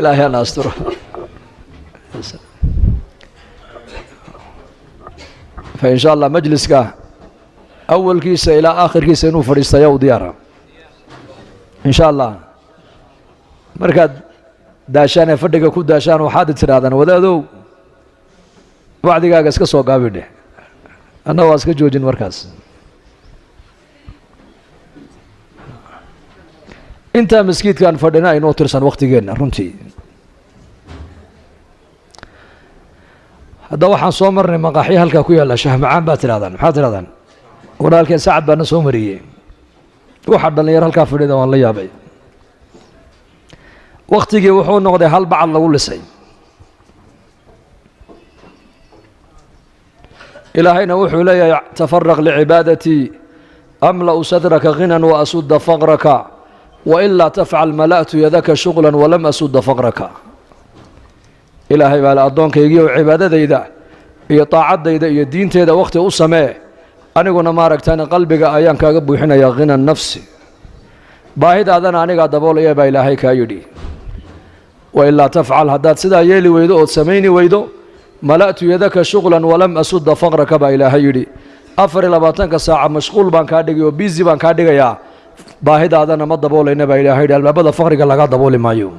Ilaahay hana asturo. Fa in sha Allah majliska awalkiisa ilaa aakhirkiisa inuu fadhiisto ayaa u diyaara in sha Allah. Markaad daashaan ee fadhiga ku daashaan, waxaad tidhahdaan, "Wadaadow, wacdigaaga iska soo gaabi dheh." Anna waa iska joojin. Markaas intaa maskiidkaan fadhina aynoo tirsan waktigeenna runtii. Hadda waxaan soo marnay maqaaxyo halkaa ku yaalla, Shahmacaan baad tidhahdaan, maxaad tidhahdaan? Walaalkeen Sacad baana soo mariyey. Waxaa dhallinyaro halkaa fadhida waan la yaabay. Waktigii wuxuu noqday hal bacad lagu lisay. Ilaahayna wuxuu leeyahay, "Tafaraq licibaadatii amla'u sadraka ghinan wa asuda faqraka, wailaa tafcal mala'tu yadaka shuغla walam asuda faqraka." Ilaahay baa le, "Addoonkaygiiyow, cibaadadayda iyo taacadayda iyo diinteeda wakhti u samee, aniguna maaragtaan qalbiga ayaan kaaga buuxinayaa ghina nafsi, baahidaadana anigaa daboolaya," baa Ilaahay kaa yidhi. "Wailaa tafcal," haddaad sidaa yeeli weydo ood samayni weydo, "mala'tu yadaka shuغla walam asuda faqraka," baa Ilaahay yidhi. 24-ka saaca mashquul baan kaa dhigay oo busy baan kaa dhigayaa, baahidaadana ma daboolayna, baa Ilaahay yidhi. Albaabada faqriga lagaa dabooli maayo.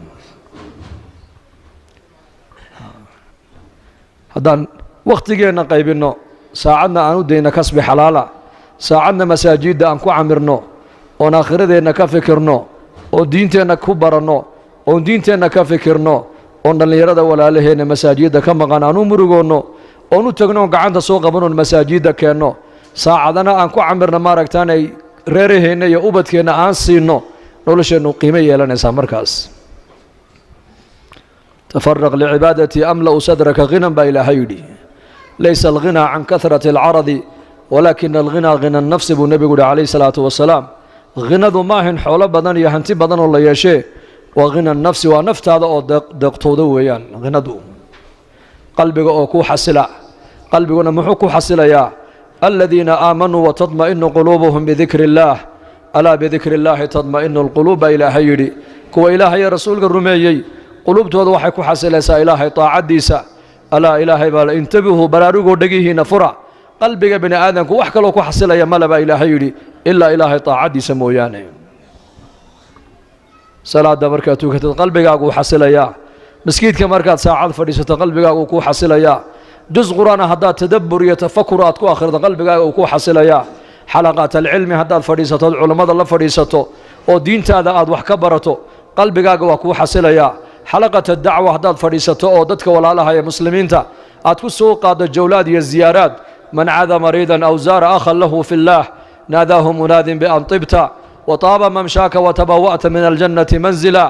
Haddaan wakhtigeenna qaybinno, saacadna aan u dayno kasbi xalaala, saacadna masaajidda aan ku camirno, oon aakhiradeenna ka fikirno, oon diinteenna ku baranno, oon diinteenna ka fikirno, oon dhallinyarada walaalaheenna masaajidda ka maqan aan u murugoonno, oon u tagno, oon gacanta soo qabanoon masaajidda keenno, saacadana aan ku camirno maaragtaanay reeraheenna iyo ubadkeenna aan siinno, nolosheennu qiimo yeelanaysaa markaas. "Tafaraq licibaadatii amla'u sadraka ghinan," baa Ilaahay yidhi. "Laysa alghinaa can kahrati alcaradi, walaakina alghinaa ghina nafsi," buu nebigu yihi calayhi salaatu wasalaam. Ghinadu maahin xoolo badan iyo hanti badan oo la yeeshee, waa ghina nafsi, waa naftaada oo deeqtooda weeyaan ghinadu, qalbiga oo ku xasila. Qalbiguna muxuu ku xasilayaa? "Aladiina aamanuu watadma'inu quluubuhum bidikri illaah, alaa bidikri illaahi tadma'inu alquluub," baa Ilaahay yidhi. Kuwa Ilaahay iyo rasuulka rumeeyey quluubtooda waxay ku xasilaysaa Ilaahay taacaddiisa. Alaa, Ilaahay baa, intabihuu, baraarugoo dhegihiina fura, qalbiga bini aadamku wax kaloo ku xasilaya male, baa Ilaahay yidhi, ilaa Ilaahay taacaddiisa mooyaane. Salaadda markaad tukatid qalbigaaguu xasilayaa, maskiidka markaad saacad fadhiisato qalbigaaguu kuu xasilayaa, juz qur-aana haddaad tadabbur iyo tafakur aad ku akhrido qalbigaaga uu kuu xasilayaa, xalaqaat alcilmi haddaad fadhiisato ood culammada la fadhiisato oo diintaada aad wax ka barato qalbigaaga waa kuu xasilayaa, xalaqat adacwa haddaad fadhiisato oo dadka walaalaha ee muslimiinta aad ku soo qaaddo jawlaad iyo ziyaaraad. "Man cada mariidan aw zaara akhan lahu fi اllaah, naadaahu munaadin bian tibta wataaba mamshaaka watabawa'ta min aljannati manzila."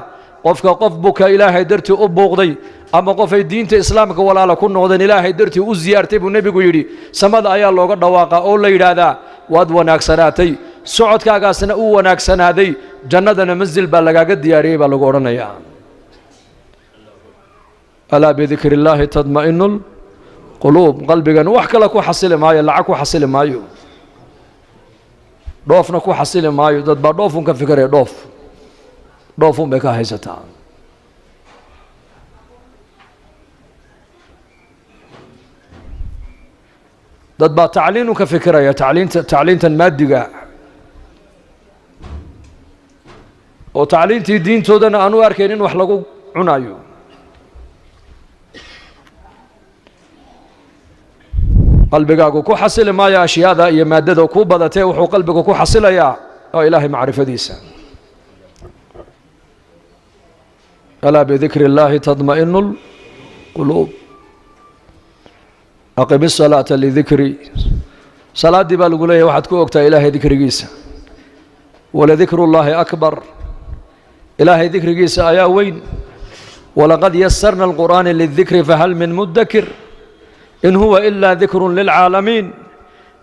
Qofka qof buka Ilaahay dartii u buuqday ama qofay diinta Islaamka walaala ku noqdeen Ilaahay dartii u siyaartay, buu nebigu yidhi, samada ayaa looga dhawaaqaa oo la yidhaahdaa, "Waad wanaagsanaatay, socodkaagaasna u wanaagsanaaday, jannadana manzil baa lagaaga diyaariyey," baa lagu odhanayaa. Alaa bidikri illaahi tadma'inu lquluub. Qalbigan wax kale ku xasili maayo, lacag ku xasili maayo, dhoofna ku xasili maayo. Dad baa dhoofun ka fikiraya, dhoof dhoofun bay ka haysataa. Dad baa tacliinun ka fikiraya, tacliinta, tacliintan maadiga, oo tacliintii diintoodana aan u arkayn in wax lagu cunayo. Qalbigaagu ku xasili maayo ashyaada iyo maaddada ku badatee, wuxuu qalbigu ku xasilayaa oo Ilaahay macrifadiisa. Alaa bidikri illaahi tadma'inu lquluub. Aqim isalaata lidikri, salaaddii baa lagu leeyahy waxaad ku ogtaa Ilaahay dikrigiisa. Waladikru llaahi akbar, Ilaahay dikrigiisa ayaa weyn. Walaqad yasarna alqur'aana lidikri fahal min mudakir, in huwa ilaa dikru lilcaalamiin,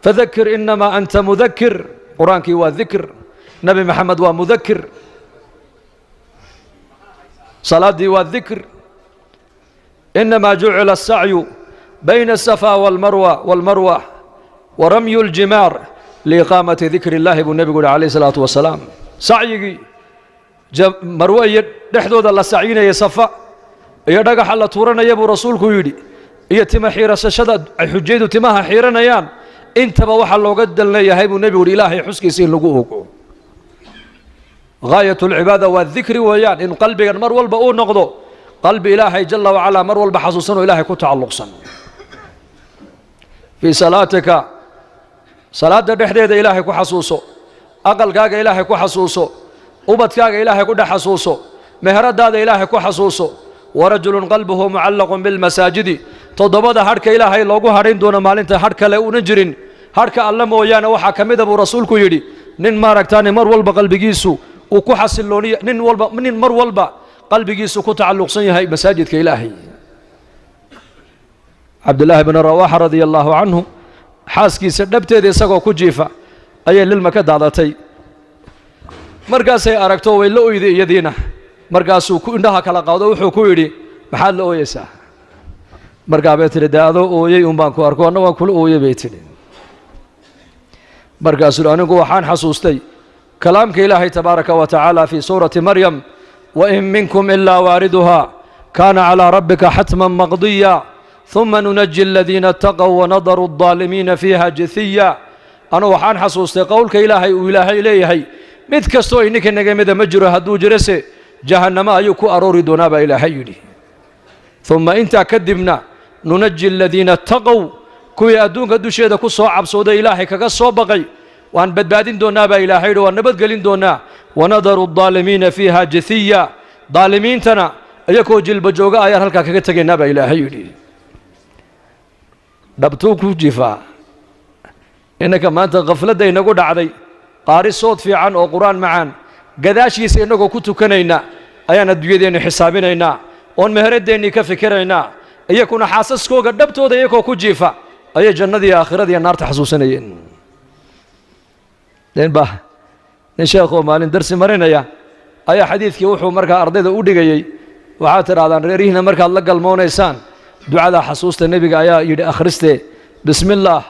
fadakir inamaa anta mudakir. Qur-aankii waa dikr, Nebi Maxamed waa mudakir, salaaddii waa dikr. Inamaa jucila asacyu bayna aلsafaa walmarwa wa ramyu اljimaar liiqaamati dikri اllahi, buu nebigu yihi calayh isalaatu wasalaam. Sacyigii Marwe iyo dhexdooda la sacyinayay, Safa Iyo dhagaxa la tuuranaya buu rasuulku yidhi, iyo tima xiirasashada ay xujaydu timaha xiiranayaan, intaba waxaa looga dalnayahay buu nebigu yidhi Ilaahay xuskiisa in lagu ogo. Gaayat alcibaada waa dikri weeyaan, in qalbigan mar walba uu noqdo qalbi Ilaahay jala wacalaa mar walba xasuusan oo Ilaahay ku tacalluqsan. Fii salaatika, salaadda dhexdeeda Ilaahay ku xasuuso, aqalkaaga Ilaahay ku xasuuso, ubadkaaga Ilaahay ku dhex xasuuso, meheradaada Ilaahay ku xasuuso. Warajulun qalbuhu mucallaqun bilmasaajidi. Toddobada hadhka Ilaahay loogu hadhayn doono maalinta hadh kale una jirin hadhka Alle mooyaane, waxaa ka mida buu rasuulku yidhi nin maaragtaani mar walba qalbigiisu uu ku xasilooniya, nin walba, nin mar walba qalbigiisu ku tacalluqsan yahay masaajidka Ilaahay. Cabdillaahi bn Rawaxa radia allaahu canhu xaaskiisa dhabteeda isagoo ku jiifa ayay lilma ka daadatay. Markaasay aragto way la oyday iyadiina. Markaasuu ku indhaha kala qaado, wuxuu ku yidhi, "Maxaad la ooyeysaa?" Markaa bay tidhi, "Dee adoo ooyey un baan ku arko, anna waan kula ooyey," bay tidhi. Markaasuu, "Anigu waxaan xasuustay kalaamka Ilaahay tabaaraka wa tacaala fii suurati Maryam: wain minkum ilaa waariduha kaana calaa rabbika xatman maqdiya, ثuma nunaji aladiina اtaqow wanadaru الظaalimiina fiiha jithiya. Anu waxaan xasuustay qowlka Ilaahay uu Ilaahay leeyahay, mid kastoo ininka naga mida ma jiro, hadduu jirase jahannamo ayuu ku aroori doonaa baa Ilaahay yidhi. Uma intaa kadibna nunaji aladiina ataqow, kuwii adduunka dusheeda ku soo cabsooday, Ilaahay kaga soo baqay, waan badbaadin doonaa baa Ilaahay yidhi, waan nabadgelin doonaa. Wanadaru aldaalimiina fiiha jithiya, daalimiintana iyakoo jilba jooga ayaan halkaa kaga tegaynaa baa Ilaahay yidhi. Dhabtuu ku jifaa. Innanka maanta khafladda inagu dhacday, qaari sood fiican oo qur-aan macaan gadaashiisa innagoo ku tukanayna ayaan adduunyadeenni xisaabinaynaa oon meheradeennii ka fikiraynaa. Iyakuna xaasaskooga dhabtooda iyakoo ku jiifa ayay jannadii, aakhiradiiyo naarta xasuusanayeen. Ninba, nin sheekhoo maalin darsi marinaya ayaa xadiidkii wuxuu markaa ardayda u dhigayey, waxaad tidhahdaan, reerihiina markaad la galmoonaysaan ducada xasuusta nebiga ayaa yidhi akhristee: bismi illaah,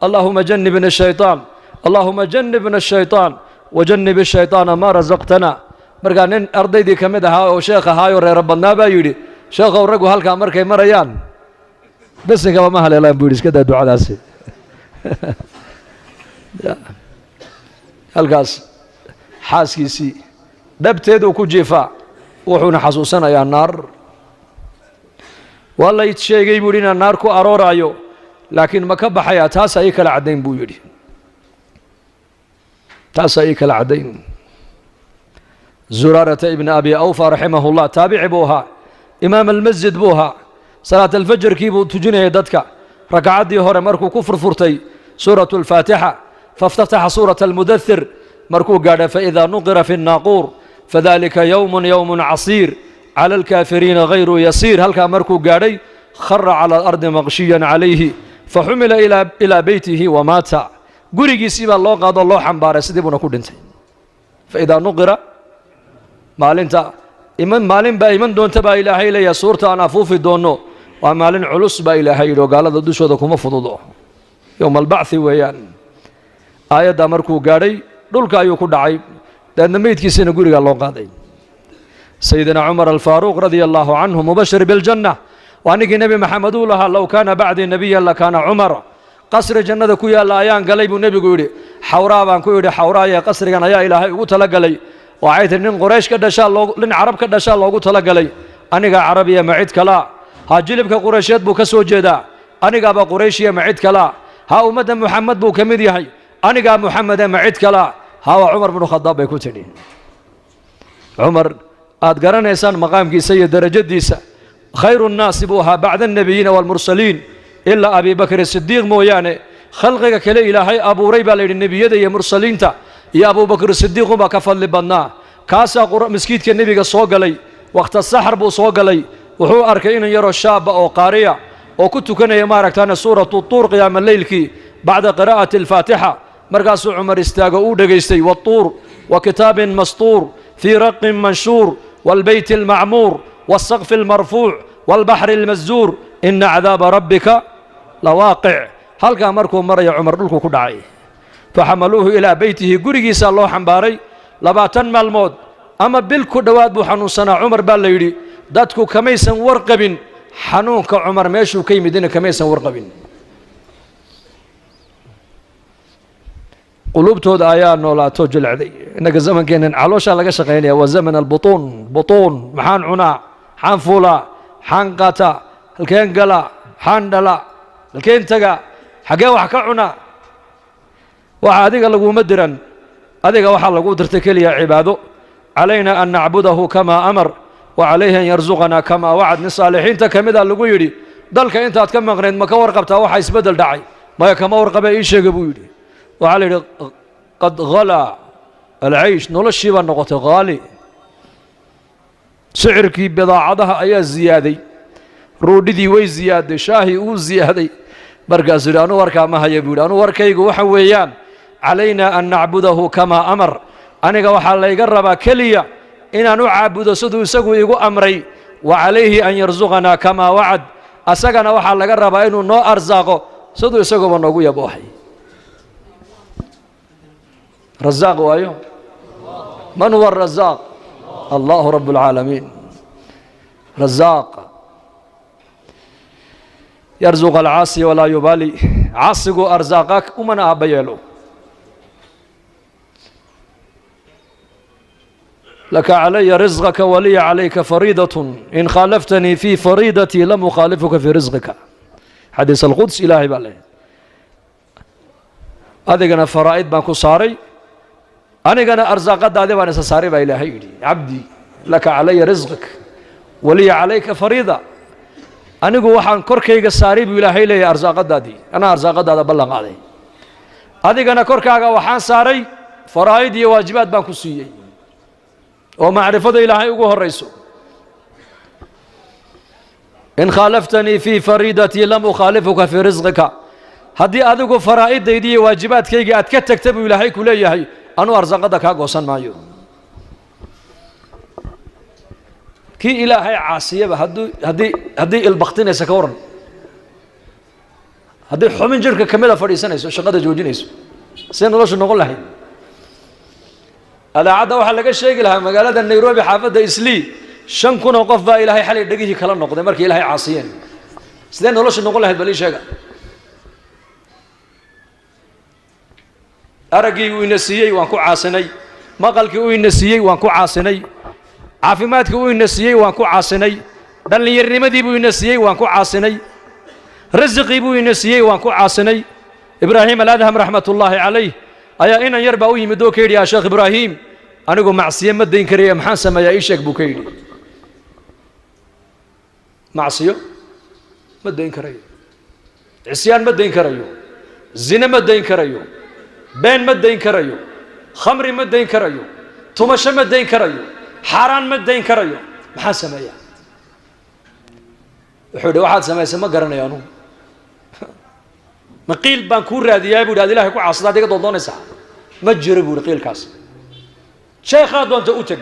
allaahuma jannibna ashaytaan, allaahuma jannibna ashaytaan, wajannib ashaytaana maa rasaqtana. Markaa nin ardaydii ka mid ahaa oo sheekh ahaayoo reero badnaa baa yidhi, "Sheekhow, raggu halkaa markay marayaan besinkaba ma haleelaan," buu yidhi, "iska daa ducadaasi." Halkaas xaaskiisii dhabteeduu ku jiifaa, wuxuuna xasuusanayaa naar. Waa lay sheegay, buu yidhi, inaan naar ku arooraayo, laakiin ma ka baxayaa? Taasaa ii kala caddayn, buu yidhi, taasaa ii kala caddayn. Zuraarata ibna Abi Awfa raximahullah taabici buu ahaa, imaam almasjid buu ahaa. Salaat alfajarkii buu tujinayay dadka. Rakacaddii hore markuu ku furfurtay suuratu alfaatixa, faاftataxa suurata almudathir, markuu gaadhay faidaa nuqira fi الnaaquur fadalika yowmun yowmun casiir cala alkaafiriina hayru yasiir, halkaa markuu gaadhay, khara cala alardi maqshiyan calayhi, faxumila ilaa beytihi wamaata. Gurigiisii baa loo qaadoo loo xambaaray, sidii buuna ku dhintay. Faidaa nuqira, maalinta iman, maalin baa iman doonta baa Ilaahay leeyahay, suurta aan afuufi doonno, waa maalin culus baa Ilaahay yidhi oo gaalada dushooda kuma fududo, yowma albacthi weeyaan. Aayaddaa markuu gaadhay dhulka ayuu ku dhacay, dabeedna meydkiisina gurigaa loo qaaday. Sayidina Cumar Alfaaruuq radia allaahu canhu, mubashir biljanna, waa ninkii Nebi Maxamed uu lahaa, low kaana bacdii nebiyan lakaana Cumar. Qasri jannada ku yaalla ayaan galay buu nebigu yidhi. Xawraa baan ku yidhi, "Xawraaye, qasrigan ayaa Ilaahay ugu talagalay?" Waxay tihi, "Nin Quraysh ka dhashaa loo, nin Carab ka dhashaa loogu talagalay. Anigaa Carabiya, ma cid kalaa? Ha, jilibka Quraysheed buu ka soo jeedaa. Anigaaba Qurayshiya, ma cid kalaa? Ha, ummadda Muxamed buu ka mid yahay. Anigaa Muxamede, ma cid kalaa? Ha, waa Cumar bnu Khadaab," bay ku tidhi. Cumar aad garanaysaan maqaamkiisa iyo darajadiisa, khayru nnaasi buu ahaa bacda annebiyiina waalmursaliin ilaa Abi Bakr Sidiiq mooyaane. Khalqiga kale Ilaahay abuuray baa la yidhi, nebiyada iyo mursaliinta iyo Abubakr Sidiiq unbaa ka fadli badnaa. Kaasaa maskiidka nebiga soo galay, wakhta saxar buu soo galay. Wuxuu arkay inan yaroo shaaba oo qaariya oo ku tukanaya maaragtaane suuratu Tuur qiyaama leylkii bacda qiraa'ati alfaatixa. Markaasuu Cumar istaago, uu dhegaystay: "Watuur wa kitaabin mastuur fii raqin manshuur waalbeyti almacmuur waalsaqfi almarfuuc waalbaxri almasjuur ina cadaaba rabbika lawaaqic." Halkaa markuu maraya Cumar dhulku ku dhacay. Faxamaluuhu ilaa beytihi, gurigiisaa loo xambaaray. 20 maalmood ama bil ku dhowaad buu xanuunsanaa Cumar baa la yidhi. Dadku kamaysan warqabin xanuunka Cumar meeshuu ka yimidina kamaysan warqabin. Quluubtooda ayaa noolaato jilcday. Innaga zamankeennan calooshaa laga shaqaynaya, waa zaman albutuun. Butuun, maxaan cunaa, maxaan fuulaa, maxaan qaataa, halkeen galaa, maxaan dhalaa, halkeen tagaa, xaggeen wax ka cunaa. Waxa adiga laguma diran, adiga waxaa lagu dirtay keliya cibaado. Calayna an nacbudahu kamaa amar wa calayhi an yarsuqanaa kamaa wacad. Nin saalixiinta ka mida lagu yidhi, dalka intaad ka maqnayd ma ka warqabtaa waxa isbeddel dhacay? Maya, kama warqabee, ii sheega buu yidhi. Waxaa la yidhi qad halaa alcaysh, noloshii baa noqotay haali, sicirkii bidaacadaha ayaa ziyaaday, ruudhidii way ziyaaday, shaahii uu ziyaaday. Markaasuu yidhi, anuu warkaa ma haya buu yidhi, anuu warkaygu waxa weeyaan calaynaa an nacbudahu kamaa amar. Aniga waxaa layga rabaa keliya inaan u caabudo siduu isagu igu amray, wa calayhi an yarsuqanaa kamaa wacad. Asagana waxaa laga rabaa inuu noo arsaaqo siduu isaguba noogu yaboohay. Rasaaq waayo, man huwa arasaaq? Allahu rabb اlcaalamiin. Rasaaq yarsuq alcaasi walaa yubaali, caasigu arsaaqa umana aabba yeelo. Laka calaya risqaka waliya calayka fariidat, in khaalaftanii fii fariidatii lam ukhaalifuka fii risqika. Xadiis alquds, ilaahay baa leeyahy, adigana faraa'id baan ku saaray, anigana arsaaqadaadi baan isa saaray baa ilaahay yidhi. Cabdii, laka calaya risqak waliya calayka fariida. Anigu waxaan korkayga saaray buu ilaahay leeyahay arsaaqadaadii, anaa arsaaqadaada ballan qaaday. Adigana korkaaga waxaan saaray faraa'id iyo waajibaad baan ku siiyey oo macrifada ilaahay ugu horayso. In khaalaftanii fii fariidatii lam ukhaalifuka fii risqika. Haddii adigu faraa'idaydii iyo waajibaadkaygii aad ka tagta buu ilaahay ku leeyahay, anuu arsaaqadda kaa goosan maayo. Kii ilaahay caasiyaba hadduu haddii ilbaktinaysa ka waran, haddii xubin jirka ka mida fadhiisanayso, shaqada joojinayso, see noloshu noqon lahayd? Adaacadda waxaa laga sheegi lahaa magaalada Nairobi, xaafadda Islii, 5000 oo qof baa ilaahay xalay dhegihii kala noqday markay ilaahay caasiyeen. Sidee noloshu noqon lahayd? Bal ii sheega. Araggii uu ina siiyey waan ku caasinay, maqalkii uu ina siiyey waan ku caasinay, caafimaadkii uu ina siiyey waan ku caasinay, dhallinyarnimadii buu ina siiyey waan ku caasinay, risiqii buu ina siiyey waan ku caasinay. Ibraahim Aladham raxmatullaahi calayh ayaa inan yar baa u yimid oo ka yidhi, yaa Sheekh Ibraahim, anigu macsiyo ma dayn karaya, maxaan sameeyaa? Ii sheeg buu ka yidhi. Macsiyo ma dayn karayo, cisyaan ma dayn karayo, zine ma dayn karayo, been ma dayn karayo, khamri ma dayn karayo, tumasho ma dayn karayo, xaaraan ma dayn karayo, maxaan sameeyaa? Wuxuu yidhi, waxaad samaysay ma garanayo anugu, ma qiil baan kuu raadiyaa bu yidhi ad ilahay ku caasada ad iga doondoonaysaa? Ma jiro bu yidhi qiilkaas. Sheekhaa doonta u teg,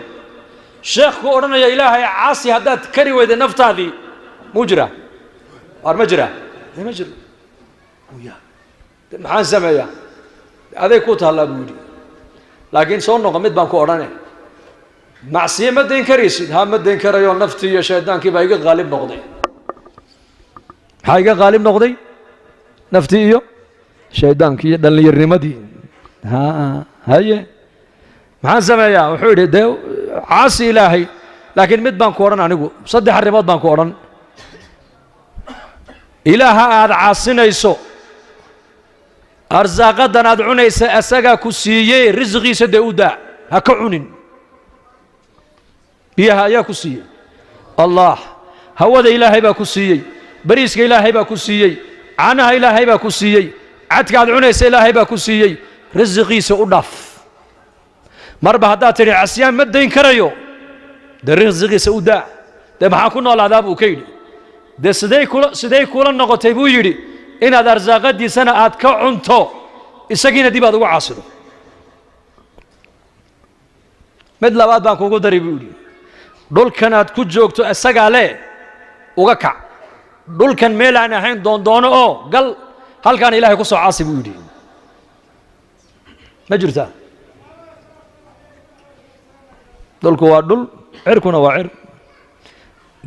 sheekh ku odhanaya ilaahay caasi haddaad kari weyday naftaadii, muu jiraa? Waar ma jiraa? Ma jiro. Maxaan sameeyaa? Aday ku taallaa buu yidhi, laakiin soo noqo, mid baan ku odhane. Macsiye ma dayn karaysid? Ha, ma dayn karayo, naftii iyo shaydaankii baa iga qaalib noqday. Maxaa iga qaalib noqday? Naftii iyo shaydaankii iyo dhallinyarnimadii. Ha, haye, maxaan sameeyaa? Wuxuu yidhi, dee caasi ilaahay, laakiin mid baan ku odhan anigu, 3 arrimood baan ku odhan. Ilaaha aada caasinayso arsaaqadan aad cunaysa asagaa ku siiyey, risqiisa dee u daa, ha ka cunin. Biyaha ayaa ku siiyey? Allah. Hawada ilaahay baa ku siiyey, bariiska ilaahay baa ku siiyey, caanaha ilaahay baa ku siiyey, cadka aad cunaysa ilaahay baa ku siiyey, risiqiisa u dhaaf. Marba haddaad tidhi casyaan ma dayn karayo, dee risiqiisa u daa. Dee maxaa ku noolaadaa buu ka yidhi. Dee sidey kula noqotay buu yidhi inaad arsaaqadiisana aad ka cunto, isagiina dib aad ugu caasido? Mid labaad baan kugu dari buu yidhi, dhulkan aad ku joogto isagaa le, uga kac dhulkan, meel aan ahayn doondoono oo gal, halkaan ilaahay ku soo caasi buu yidhi. Ma jirtaa? Dhulku waa dhul, cirkuna waa cir.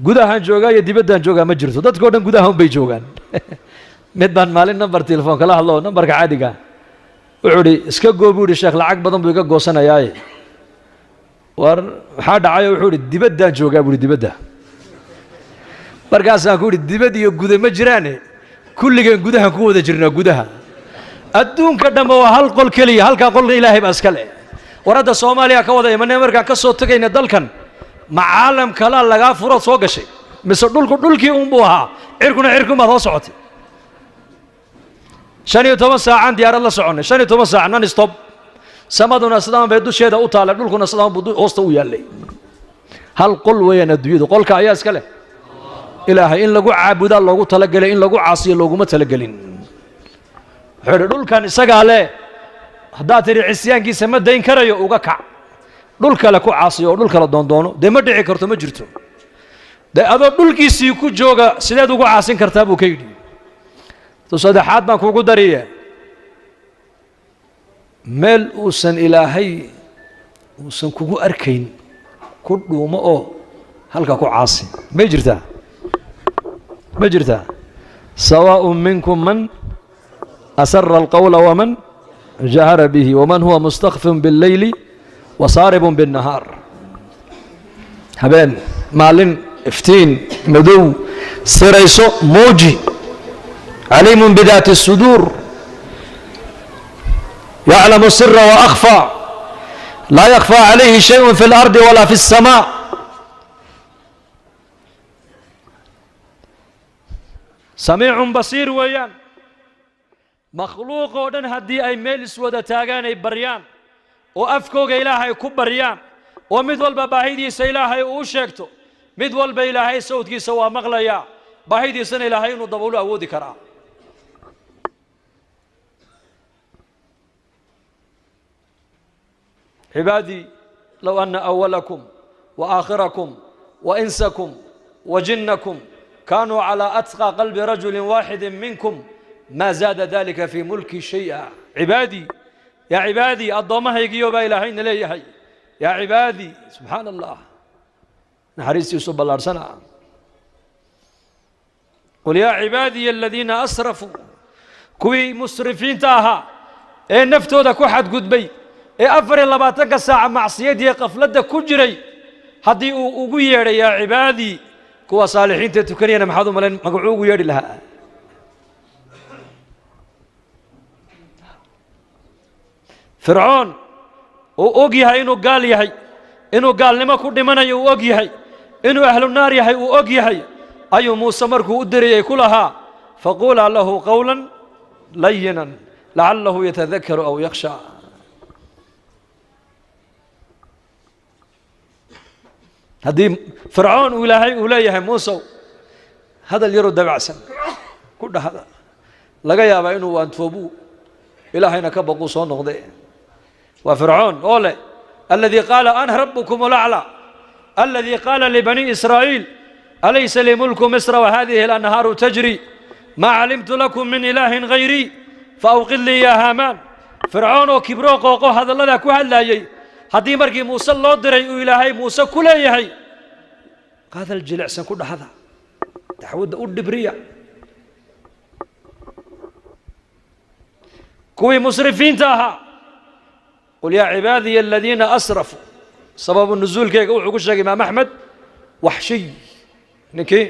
Gudahaan joogaa iyo dibaddaan joogaa ma jirto, dadkao dhan gudaha un bay joogaan. Mid baan maalin nambar telefoon kala hadlo, nambarka caadiga, wuxuu idhi iska goo buu ihi, sheekh lacag badan buu iga goosanayaaye. War maxaa dhacayo? Wuxuu ihi dibaddaan joogaa buu ihi, dibadda. Markaasaan ku idhi dibad iyo guda ma jiraane, kulligeen gudahaan ku wada jirnaa. Gudaha adduunka dhanba waa hal qol keliya, halkaa qolna Ilaahay baa iska leh. War hadda Soomaaliya ka wada imanay, markaan ka soo tegayna dalkan, ma caalam kalaa lagaa furood soo gashay mise dhulku dhulkii unbuu ahaa, cirkuna cirkunbaad hoo socotay? 15 saacaan diyaarad la soconnay, 15 saac non stop. Samaduna sidaan bay dusheeda u taallay, dhulkuna sidaan buu hoosta u yaallay. Hal qol weeyaan adduunyadu, qolka ayaa iska leh Ilaahay. In lagu caabudaa loogu talagelay, in lagu caasiyo looguma talagelin. Wuxuu idhi dhulkan isagaa leh, haddaad tidhi cisyaankiisa ma dayn karayo, uga kac dhul kale ku caasiyo oo dhul kale doondoono. Dee ma dhici karto, ma jirto. Dee adoo dhulkiisii ku jooga sideed ugu caasin kartaa buu ka yidhi. Tu saddexaad baan kugu dariye, meel uusan Ilaahay uusan kugu arkayn ku dhuumo oo halka ku caasi, may jirtaa? Ma jirtaa? سواء منكم من أسر القول ومن جهر به ومن هو مستخف بالليل وسارب بالنهار. Habeen, maalin, iftiin, madow, sirayso, muuji. عليم بذات الصدور، يعلم السر وأخفى، لا يخفى عليه شيء في الأرض ولا في السماء. سميع بصير weeyaan. Makhluuq oo dhan haddii ay meel iswada taagaan, ay baryaan oo afkooga Ilaahay ku baryaan oo mid walba baahidiisa Ilaahay uu sheegto, mid walba Ilaahay sawdkiisa waa maqlayaa, baahidiisana Ilaahay inuu daboolu awoodi karaa. عبادي لو أن أولكم وآخركم وإنسكم وجنكم كانوا على أتقى قلب رجل واحد منكم ما زاد ذلك في ملكي شيئا. عبادي، يا عبادي، addoommahaygiyo baa Ilaahayna leeyahay, يا عبادي. Subxaan Allah, naxariistiisu ballaadhsana. قل يا عبادي الذين أسرفوا, kuwii musrifiinta ahaa ee naftooda ku xadgudbay ee 24-ka saaca macsiyadiiyo qafladda ku jiray, haddii uu ugu yeedhay يا عبادي, kuwa saalixiinta tukanayana maxaad u malayn magacuu ugu yeedhi lahaa? Fircoon uu og yahay inuu gaal yahay, inuu gaalnimo ku dhimanayo uu og yahay, inuu ahlu naar yahay uu og yahay, ayuu Muuse markuu u dirayay ku lahaa: فقولا له قولا لينا لعله يتذكر أو يخشى. Haddii Fircoon uu Ilaahay uu leeyahay Muusow hadal yaroo dabacsan ku dhahda, laga yaabaa inuu waantoobu, Ilaahayna ka baquu, soo noqde. Waa Fircoon oo leh الذي قال أنا ربكم الأعلى، الذي قال لبني إسرائيل أليس لي ملك مصر وهذه الأنهار تجري ما علمت لكم من إله غيري فأوقد لي يا هامان. Fircoon oo kibroo qooqo hadalladaa ku hadlaayey, haddii markii Muuse loo diray uu Ilaahay Muuse ku leeyahay hadal jilicsan ku dhahda, dacwadda u dhibriya, kuwii musrifiinta ahaa. قل يا عبادي الذين أسرفوا. Sababu nusuulkeyga wuxuu ku sheegay Imaam Axmed Waxshiy, ninkii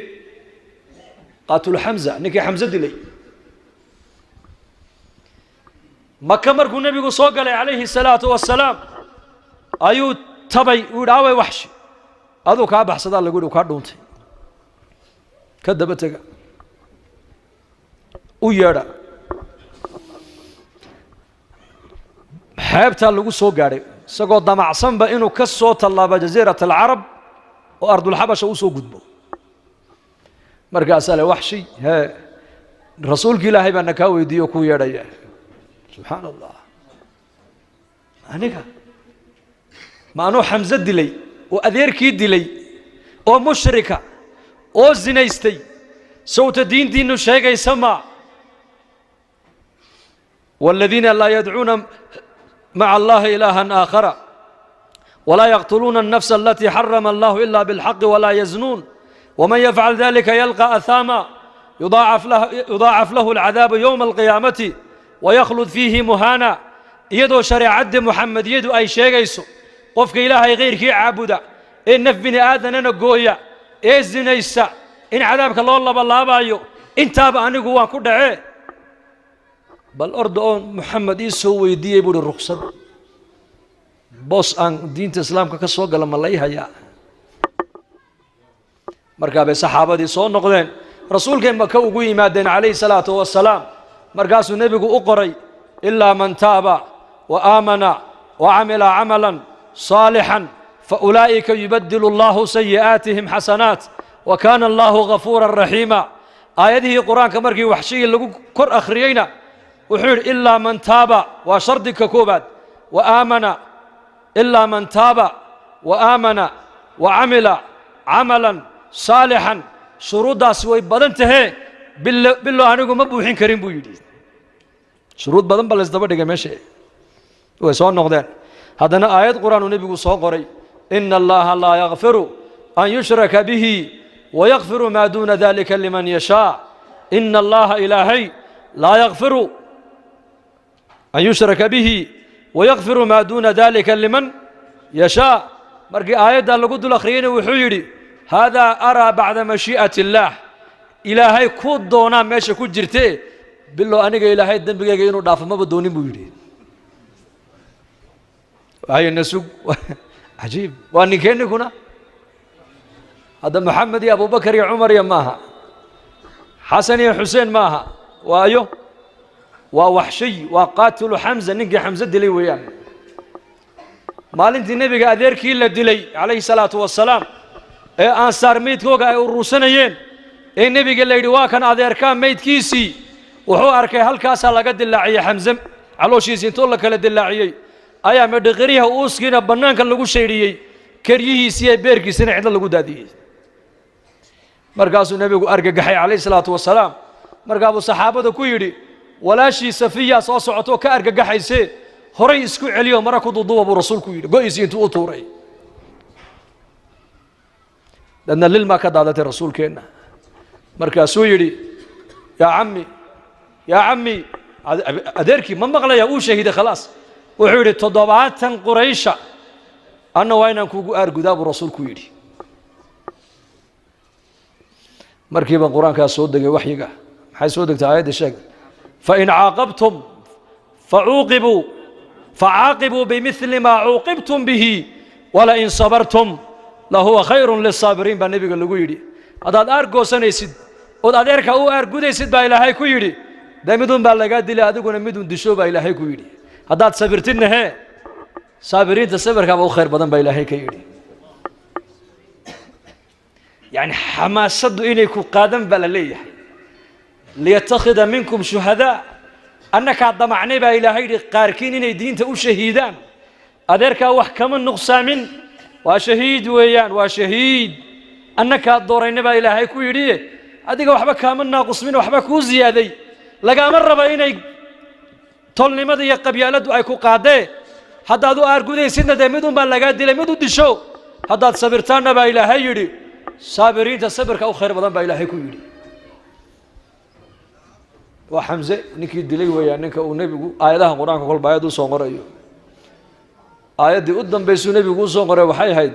qaatul Xamza, ninkii Xamse dilay. Maka markuu nebigu soo galay calayhi salaatu wasalaam ayuu tabay, uu yidhi away Waxshi? Aduu kaa baxsadaa lagu yidhi, kaa dhuuntay. Ka daba tega, u yeedha. Xeebtaa lagu soo gaadhay isagoo damacsanba inuu ka soo tallaabo Jasiirat Alcarab oo ardulxabasha u soo gudbo. Markaasaa le Waxshi, hee, rasuulki Ilaahay baa na kaa weydiiye oo kuu yeedhaya. Subxaan Allah, aniga ma anuu Xamse dilay oo adeerkii dilay oo mushrika oo zinaystay, sawta diintiinu sheegaysa ma والذين لا يدعون مع الله إلها آخر ولا يقتلون النفس التي حرم الله إلا بالحق ولا يزنون. Waman yafcal dalika yalqa ahaama yudaacaf lahu alcadaabu yowma alqiyaamati wayaklud fiihi muhaana. Iyadoo shareecaddii Muxamediyadu ay sheegayso qofka Ilaahay khayrkii caabuda ee naf bini aadanana gooya ee sinaysa in cadaabka loo labalaabaayo, intaaba anigu waan ku dhacee, bal orda oon Moxamed ii soo weydiiyey buuhi ruksad boos aan diinta islaamka ka soo gala ma lay hayaa? Markaa bay saxaabadii soo noqdeen, rasuulkay Maka ugu yimaadeen calayhi salaatu wasalaam. Markaasuu nebigu u qoray: ilaa man taaba wa aamana wa camila camalan saalixan fa ulaa'ika yubadilu allahu sayi'aatihim xasanaat wa kaana allahu ghafuuran raxiima. Aayadihii qur-aanka markii waxshigii lagu kor akhriyeyna wuxuu yidhi: ilaa man taaba, waa shardiga koobaad, wa aamana, ilaa man taaba wa aamana wa camila camalan saalixan. Shuruuddaasi way badan tahee, bilo anigu ma buuxin karin buu yidhi. Shuruud badan ba laysdaba dhigay meesha. Way soo noqdeen, haddana aayad qur-aan uu nebigu soo qoray: ina allaha laa yakfiru an yushraka bihi wayakfiru maa duuna dalika liman yashaa. Ina allaha, ilaahay, laa yakfiru an yushraka bihi wayakfiru maa duuna dalika liman yashaa. Markii aayaddaa lagu dul akhriyeyna wuxuu yidhi: haadaa araa bacda mashii'ati illaah, ilaahay ku doonaa meesha ku jirtee, bilo aniga ilaahay dembigayga inuu dhaafo maba doonin buu yidhi. Hayna sug, cajiib. Waa ninkee ninkuna hadda? Maxamed iyo Abubakar iyo Cumar iyo maaha, Xasan iyo Xuseen maaha, waayo waa Waxshiy, waa qaatilu Xamza, ninkii Xamse dilay weeyaan. Maalintii nebiga adeerkii la dilay calayhi salaatu wasalaam ee ansaar meydkooga ay urursanayeen ee nebiga la yidhi waa kan adeerkaa meydkiisii, wuxuu arkay halkaasaa laga dilaaciyey Xamse calooshiisii, intoo la kala dilaaciyey ayaa medhiqiryaha uuskiina bannaanka lagu shaydhiyey, keryihiisii iyo beerkiisina cidlo lagu daadiyey. Markaasuu nebigu argagaxay calayhi salaatu wasalaam. Markaabuu saxaabada ku yidhi: walaashii Safiya soo socotoo ka argagaxaysee, horay isku celiyo mara ku duduuba buu rasuulku yidhi. Go-iisii intuu u tuuray dadna lilmaa ka daadatay rasuulkeenna. Markaasuu yidhi: yaa cammi, yaa cammi. Adeerkii ma maqlaya, uu shahiiday khalaas. Wuxuu yidhi: 70 Quraysha anna waa inaan kugu aargudaa buu rasuulku yidhi. Markiiba qur-aankaa soo degay, waxyiga maxay soo degtay? Aayadda sheeg: fain caaqabtum facuuqibuu facaaqibuu bimili maa cuuqibtum bihi walain sabartum lahuwa khayru lisaabiriin baa nebiga lagu yidhi. Haddaad aargoosanaysid ood adeerka u aargudaysid baa ilaahay ku yidhi, dee midun baa lagaa dilay, adiguna midun disho baa ilaahay ku yidhi. Haddaad sabirtidna hee, saabiriinta sabirkaaba u khayr badan baa ilaahay ka yidhi. Yacni xamaasaddu inay ku qaadan baa la leeyahay. Liyattakhida minkum shuhadaa, annakaa damacnay baa ilaahay yidhi qaarkiin inay diinta u shahiidaan. Adeerkaa wax kama nuqsaamin, waa shahiid weeyaan, waa shahiid, annakaa doorayna baa ilaahay ku yidhi. Adiga waxba kaama naaqusmin, waxba kuu ziyaaday lagaama raba inay tolnimada iyo qabyaaladdu ay ku qaadee. Haddaad u aargudaysidna dee midun baa lagaa dilay, mid u disho. Haddaad sabirtaanna baa ilaahay yidhi, saabiriinta sabirka u khayr badan baa ilaahay ku yidhi. Waa Xamse ninkii dilay weeyaan ninka uu nebigu aayadaha qur-aanka kolba aayad u soo qorayo. Aayaddii u dambaysuu nebigu u soo qoray waxay ahayd: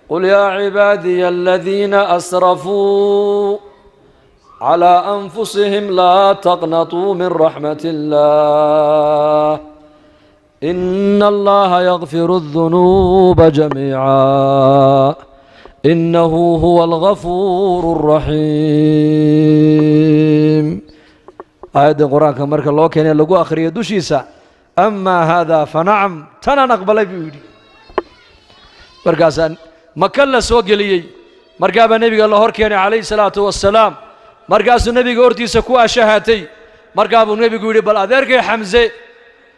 qul yaa cibaadiya aladiina asrafuu calىa anfusihim laa taqnatuu min raxmat اllah ina allaha yakfiru الdunuuba jamiica inahu huwa algafuur الraxiim. Aayaddii qur-aanka marka loo keenay lagu akhriyay dushiisa, amaa haadaa fanacam, tanaan aqbalay buu yidhi. Markaasaa Maka la soo geliyey, markaabaa nebiga la hor keenay calayhi salaatu wasalaam. Markaasuu nebiga hortiisa ku ashahatay. Markaa buu nebigu yidhi: bal adeerkay Xamse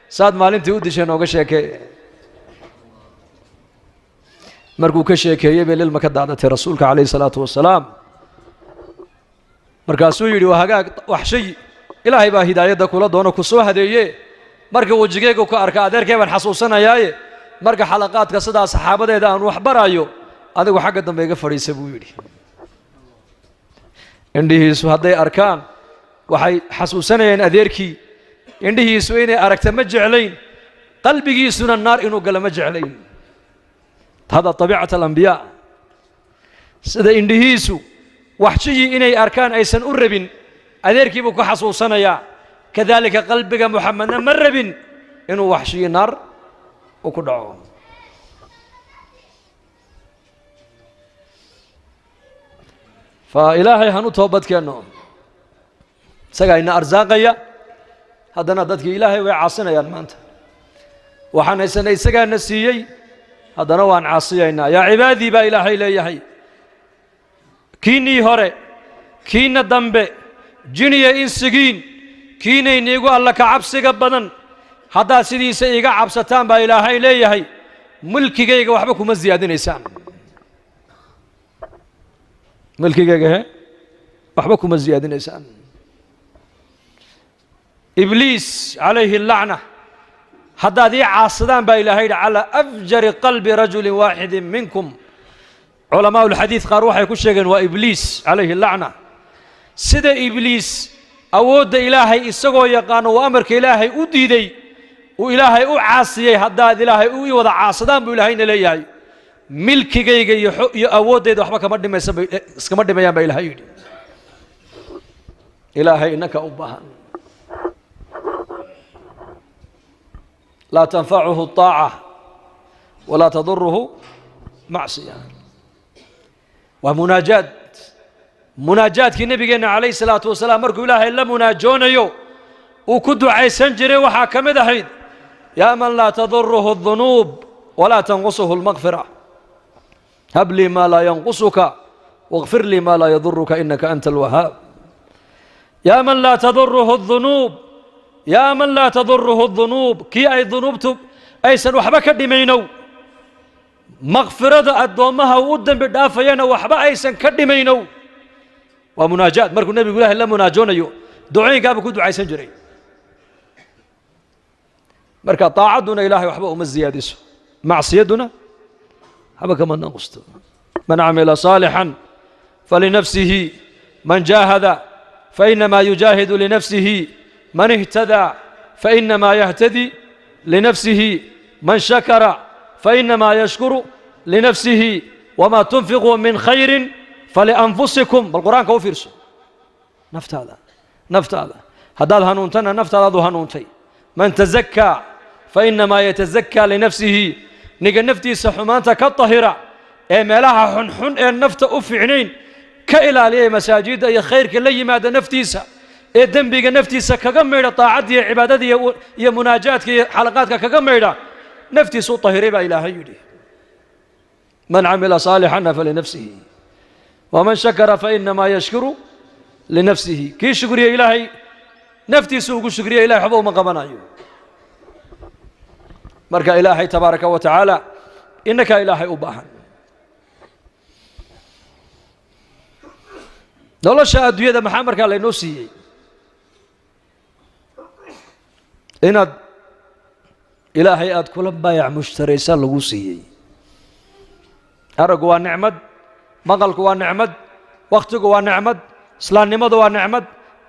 saad maalintii u dishay nooga sheekee. Markuu ka sheekeeyey bay lilma ka daadatay rasuulka calayhi salaatu wasalaam. Markaasuu yidhi: waa hagaag Waxshay, ilaahay baa hidaayadda kula doono ku soo hadeeye. Marka wejigeyga ku arka adeerkay baan xasuusanayaaye, marka xalaqaadka sidaa saxaabadeeda aan wax baraayo, adigu xagga dambe iga fadhiisa buu yidhi. Indhihiisu hadday arkaan waxay xasuusanayaan adeerkii. Indhihiisu inay aragta ma jeclayn, qalbigiisuna naar inuu galo ma jeclayn. Hada tabiicat alambiyaa. Sida indhihiisu waxshiyii inay arkaan aysan u rabin, adeerkii buu ku xasuusanayaa. Kadaalika qalbiga Muxamedna ma rabin inuu waxshiyi naar uu ku dhaco. Fa ilaahay hanu toobadkeenno, isagaa ina arsaaqaya. Haddana dadkii ilaahay way caasinayaan. Maanta waxaan haysanay isagaana siiyey, haddana waan caasiyaynaa. Yaa cibaadii baa ilaahay leeyahay, kiinnii hore, kiinna dambe, jiniya insigiin, kiinayniigu alla ka cabsiga badan, haddaad sidiisa iiga cabsataan baa ilaahay leeyahay, mulkigayga waxba kuma siyaadinaysaan. Mulkigayga he waxba kuma siyaadinaysaan. Ibliis calayhi allacna, haddaad ii caasadaan baa ilaahay yidhi, calaa afjari qalbi rajulin waaxidin minkum. Culamaa ulxadiid qaar waxay ku sheegeen waa ibliis calayhi allacna. Sida ibliis awoodda ilaahay isagoo yaqaano uu amarka ilaahay u diiday, uu ilaahay u caasiyey, haddaad ilaahay u ii wada caasadaan buu ilaahayna leeyahay, milkigayga iyo awooddayda waxba kama dhimaysan bay, iskama dhimayaan baa ilaahay yidhi. Ilaahay innaka u baahan. Laa tanfacuhu طaaca walaa taduruhu macsiya. Waa munaajaad. Munaajaadkii nebigeenna calayhi salaatu wasalaam markuu ilaahay la munaajoonayo uu ku ducaysan jiray waxaa ka mid ahayd, yaa man laa taduruhu الdunuub walaa tanqusuhu اlmaqfira, hab lii maa laa yanqusuka واغfir lii maa laa yaduruka inaka anta alwahaab. Yaa man laa taduruhu الdunuub, yaa man laa taduruhu الdunuub, kii ay dunuubtu aysan waxba ka dhimaynow, makfirada addoommaha uu u dembi dhaafayana waxba aysan ka dhimaynow. Waa munaajaad. Markuu nebigu ilaahay la munaajoonayo ducooyinkaabuu ku ducaysan jiray. Marka taacadduna ilaahay waxba uma ziyaadiso, macsiyadduna waxba kama nanqusto. Man camila saalixan falinafsihi, man jaahada fainamaa yujaahidu linafsihi, man ihtadaa fainamaa yahtadi linafsihi, man shakara fainamaa yashkuru linafsihi, wamaa tunfiquu min khayrin falianfusikum. Bal qur-aanka u fiirso. Naftaada, naftaada haddaad hanuuntana naftaadaad u hanuuntay. Man tazakaa fainamaa yatazakaa linafsihi, ninka naftiisa xumaanta ka tahira ee meelaha xunxun ee nafta u fiicnayn ka ilaaliya, masaajidda iyo khayrka la yimaada naftiisa, ee dembiga naftiisa kaga maydha, taacadda iyo cibaadada iyo munaajaadka iyo xalaqaadka kaga maydha, naftiisa u tahiray baa ilaahay yidhi. Man camila saalixana falinafsihi, waman shakara fainamaa yashkuru linafsihi. Kii shukriya ilaahay naftiisa ugu shukriya, ilahay waxba uma qabanayo. Marka ilaahay tabaaraka wa tacaala innakaa ilaahay u baahan. Nolosha adduunyada maxaa markaa laynoo siiyey? Inaad ilaahay aada kula baayac mushtaraysa lagu siiyey. Araggu waa nicmad, maqalku waa nicmad, wakhtigu waa nicmad, islaamnimadu waa nicmad,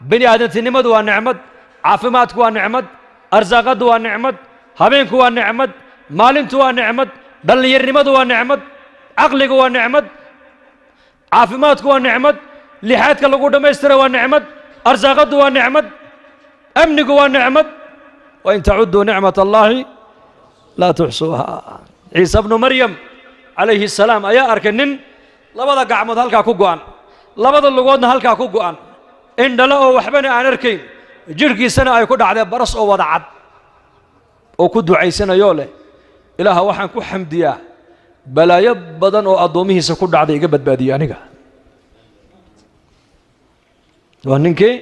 bini aadantinimadu waa nicmad, caafimaadku waa nicmad, arsaaqaddu waa nicmad, habeenku waa nicmad, maalintu waa nicmad, dhallinyarnimadu waa nicmad, caqligu waa nicmad, caafimaadku waa nicmad, lixaadka lagu dhammaystira waa nicmad, arsaaqaddu waa nicmad, amnigu waa nicmad. Wain tacuduu nicmat allaahi laa tuxsuuha. Ciise bnu Maryam calayhi salaam ayaa arkay nin labada gacmood halkaa ku go'an, labada lugoodna halkaa ku go'an, indhale oo waxbana aan arkayn, jidhkiisana ay ku dhacdeen baras oo wada cad, oo ku ducaysanayoo leh, ilaaha waxaan ku xamdiyaa balaayo badan oo addoomihiisa ku dhacday iga badbaadiyey aniga. Waa ninkii,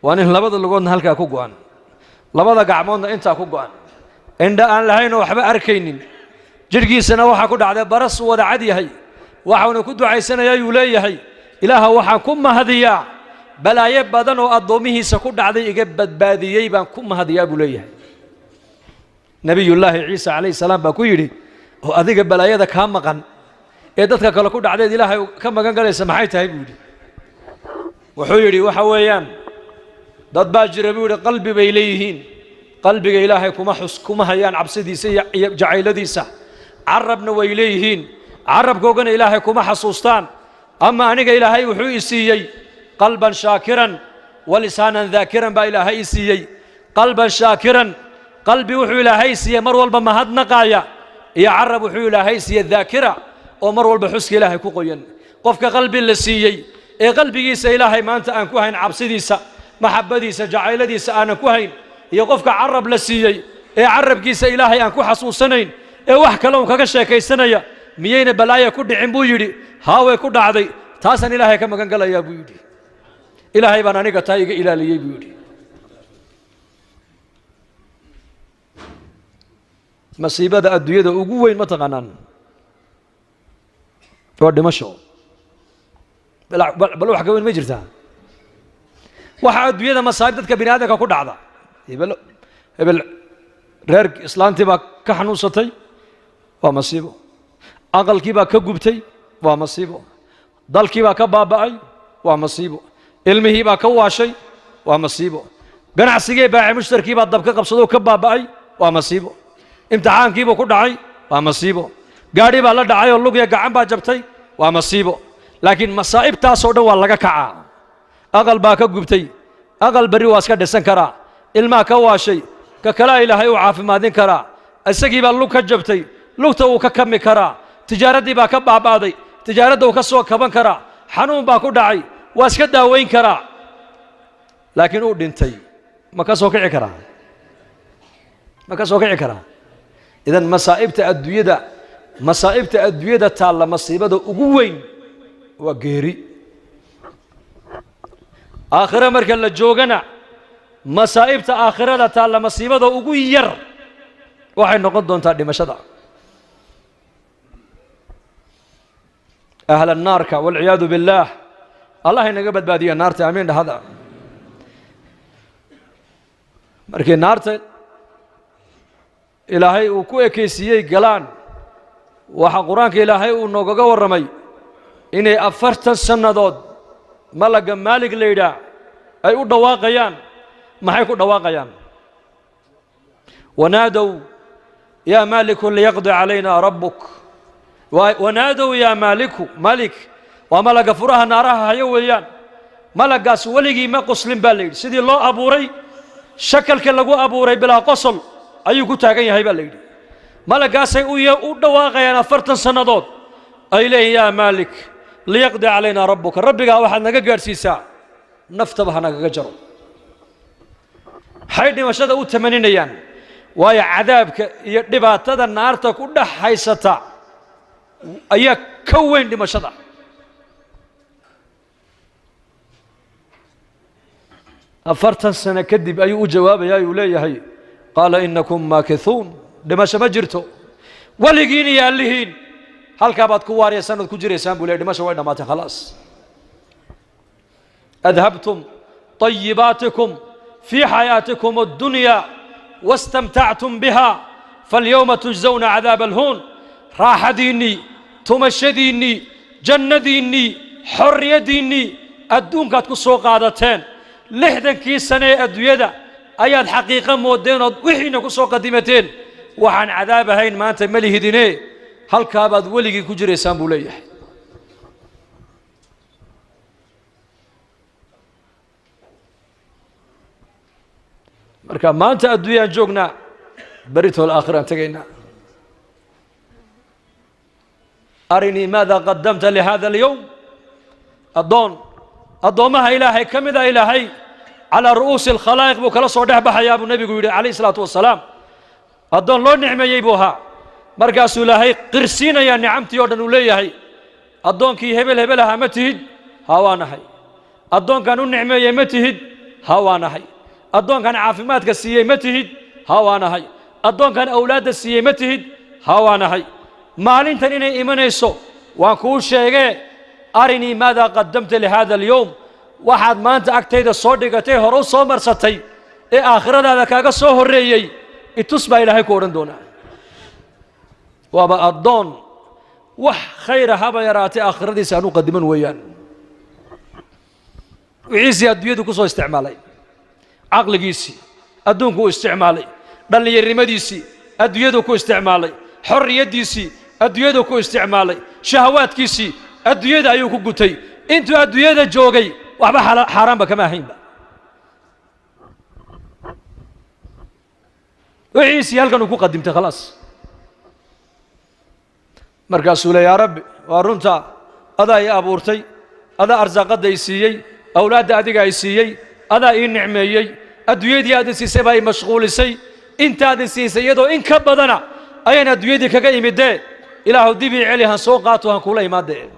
waa nin labada lugoodna halkaa ku go'an, labada gacmoodna intaa ku go'an, indha aan lahayn oo waxba arkaynin, jidhkiisana waxaa ku dhacday baras wada cad yahay. Waxauna ku ducaysanayaa yuu leeyahay, ilaaha waxaan ku mahadiyaa balaayo badan oo addoomihiisa ku dhacday iga badbaadiyey baan ku mahadiyaa buu leeyahay. Nebiyullaahi Ciisa calayhi salaam baa ku yidhi, oo adiga balaayada kaa maqan ee dadka kale ku dhacdeed ilaahay ka magan galaysa maxay tahay buu yidhi. Wuxuu yidhi waxa weeyaan dad baa jira buu yidhi qalbi bay leeyihiin, qalbiga ilaahay kuma xus kuma hayaan cabsidiisa iyo jacayladiisa. Carabna way leeyihiin, carabkoogana ilaahay kuma xasuustaan. Ama aniga ilaahay wuxuu i siiyey qalban shaakiran walisaanan daakiran baa ilaahay i siiyey. Qalban shaakiran, qalbi wuxuu ilaahay siiyey mar walba mahadnaqaaya, iyo carab wuxuu ilaahay siiyey daakira oo mar walba xuska ilaahay ku qoyan. Qofka qalbi la siiyey ee qalbigiisa ilaahay maanta aan ku hayn cabsidiisa, maxabadiisa, jacayladiisa aanan ku hayn, iyo qofka carab la siiyey ee carabkiisa ilaahay aan ku xasuusanayn ee wax kale uun kaga sheekaysanaya, miyayna balaaya ku dhicin buu yidhi. Haaway ku dhacday, taasaan ilaahay ka magan galayaa buu yidhi. Ilaahay baan aniga taa iga ilaaliyey buu yidhi. Masiibada adduunyada ugu weyn ma taqaanaan? Waa dhimasho. Bal wax ka weyn ma jirtaa? Waxa adduunyada masaa'ib dadka bini aadamka ku dhacda, hebel hebel reer islaantii baa ka xanuunsatay, waa masiibo. Aqalkii baa ka gubtay, waa masiibo. Dalkii baa ka baaba'ay, waa masiibo. Ilmihii baa ka waashay, waa masiibo. Ganacsigii baace mushtarkii baa dabka qabsadoo ka baaba'ay, waa masiibo. Imtixaankiibuu ku dhacay, waa masiibo. Gaadhi baa la dhacay oo lugya gacan baa jabtay, waa masiibo. Laakiin masaa'ibtaasoo dhan waa laga kacaa. Aqal baa ka gubtay, aqal berri waa iska dhisan karaa. Ilmaha ka waashay, ka kalaa ilaahay uu caafimaadin karaa. Isagii baa lug ka jabtay, lugta wuu ka kami karaa. Tijaaraddii baa ka baaba'day, tijaaradda wuu ka soo kaban karaa. Xanuun baa ku dhacay, waa iska daaweyn karaa. Laakiin uu dhintay, ma ka soo kici karaa? Ma ka soo kici karaa? Idan masaa'ibta adduunyada, masaa'ibta adduunyada taalla, masiibada ugu weyn waa geeri. Aakhire marka la joogana, masaa'ibta aakhirada taalla masiibada ugu yar waxay noqon doontaa dhimashada. Ahla naarka walciyaadu billaah, allah inaga badbaadiya naarta, amiin dhahada. Markii naarta ilaahay uu ku ekaysiiyey galaan, waxaa qur-aanka ilaahay uu noogaga warramay inay 40 sannadood malaga Maalig la yidhaah ay u dhawaaqayaan. Maxay ku dhawaaqayaan? Wanaadow yaa maaliku liyaqdi calayna rabbuk. Wanaadow yaa maaliku, maalik waa malaga furaha naaraha hayo weeyaan. Malagaas weligii ma qoslin baa la yidhi. Sidii loo abuuray, shakalka lagu abuuray bilaa qosol ayuu ku taagan yahay baa la yidhi. Malagaasay u dhawaaqayaan 40 sannadood, ay leeyihin yaa maalik liyaqdi calayna rabbuka, rabbigaa waxaad naga gaadhsiisaa naftaba ha nagaga jaro. Maxay dhimashada u tamaninayaan? Waayo cadaabka iyo dhibaatada naarta ku dhex haysata ayaa ka weyn dhimashada. 40 sano kadib ayuu u jawaabayaa, uu leeyahay qaala inakum maakithuun, dhimasho ma jirto, weligiin iyo allihiin halkaa baad ku waariyaysaan ood ku jiraysaan buu leeyahy. Dhimasho way dhammaatay khalaas. Adhabtum طayibaatikum fii xayaatikum addunya wastamtactum biha falyowma tujzawna cadaaba alhuun. Raaxadiinnii, tumashadiinnii, jannadiinnii, xorriyaddiinnii adduunkaad ku soo qaadateen. 60kii sane ee adduunyada ayaad xaqiiqo moodeen ood wixiina ku soo qadimateen. Waxaan cadaab ahayn maanta ma lihidine, halkaabaad weligii ku jiraysaan buu leeyahay. Marka maanta adduunyaan joognaa, beritool aakhiraan tegaynaa. Arinii maada qadamta lihada alyowm. Addoon addoommaha ilaahay ka mida ilaahay calaa ru'uusi alkhalaa'iq buu kala soo dhex baxayaa buu nebigu yidhi calayhi isalaatu wasalaam. Addoon loo nicmeeyey buu ahaa. Markaasuu ilaahay qirsiinayaa nicamtii oo dhan uu leeyahay. Addoonkii hebel hebel ahaa ma tihid? Haa waa nahay. Addoonkan u nicmeeyey ma tihid? Haa waa nahay. Addoonkan caafimaadka siiyey ma tihid? Haa waa nahay. Addoonkan awlaadda siiyey ma tihid? Haa waa nahay. Maalintan inay imanayso waan kuu sheegee, arinii maada qadamta lihada alyowm. Waxaad maanta agtayda soo dhigatay, hore u soo marsatay ee aakhiradaada kaaga soo horreeyey itus baa ilaahay ku odhan doonaa. Waaba addoon wax khayra haba yaraatay aakhiradiisa aan u qadiman weeyaan. Wixiisii adduunyadu ku soo isticmaalay, caqligiisii adduunku u isticmaalay, dhallinyarnimadiisii adduunyadu ku isticmaalay, xorriyaddiisii adduunyadu ku isticmaalay, shahawaadkiisii adduunyada ayuu ku gutay. Intuu adduunyada joogay waxba xaaraanba kama ahaynba. Wixiisii halkan uu ku qadimtay khalaas. Markaasuu le yaa rabbi, waa runtaa, adaa ii abuurtay, adaa arsaaqadda i siiyey, awlaadda adiga i siiyey, adaa ii nicmeeyey, adduunyadii aad i siisay baa i mashquulisay, intaad i siisay iyadoo in ka badana ayaan adduunyadii kaga imidee, ilaahu dib ii celi, han soo qaato, han kuula imaadee.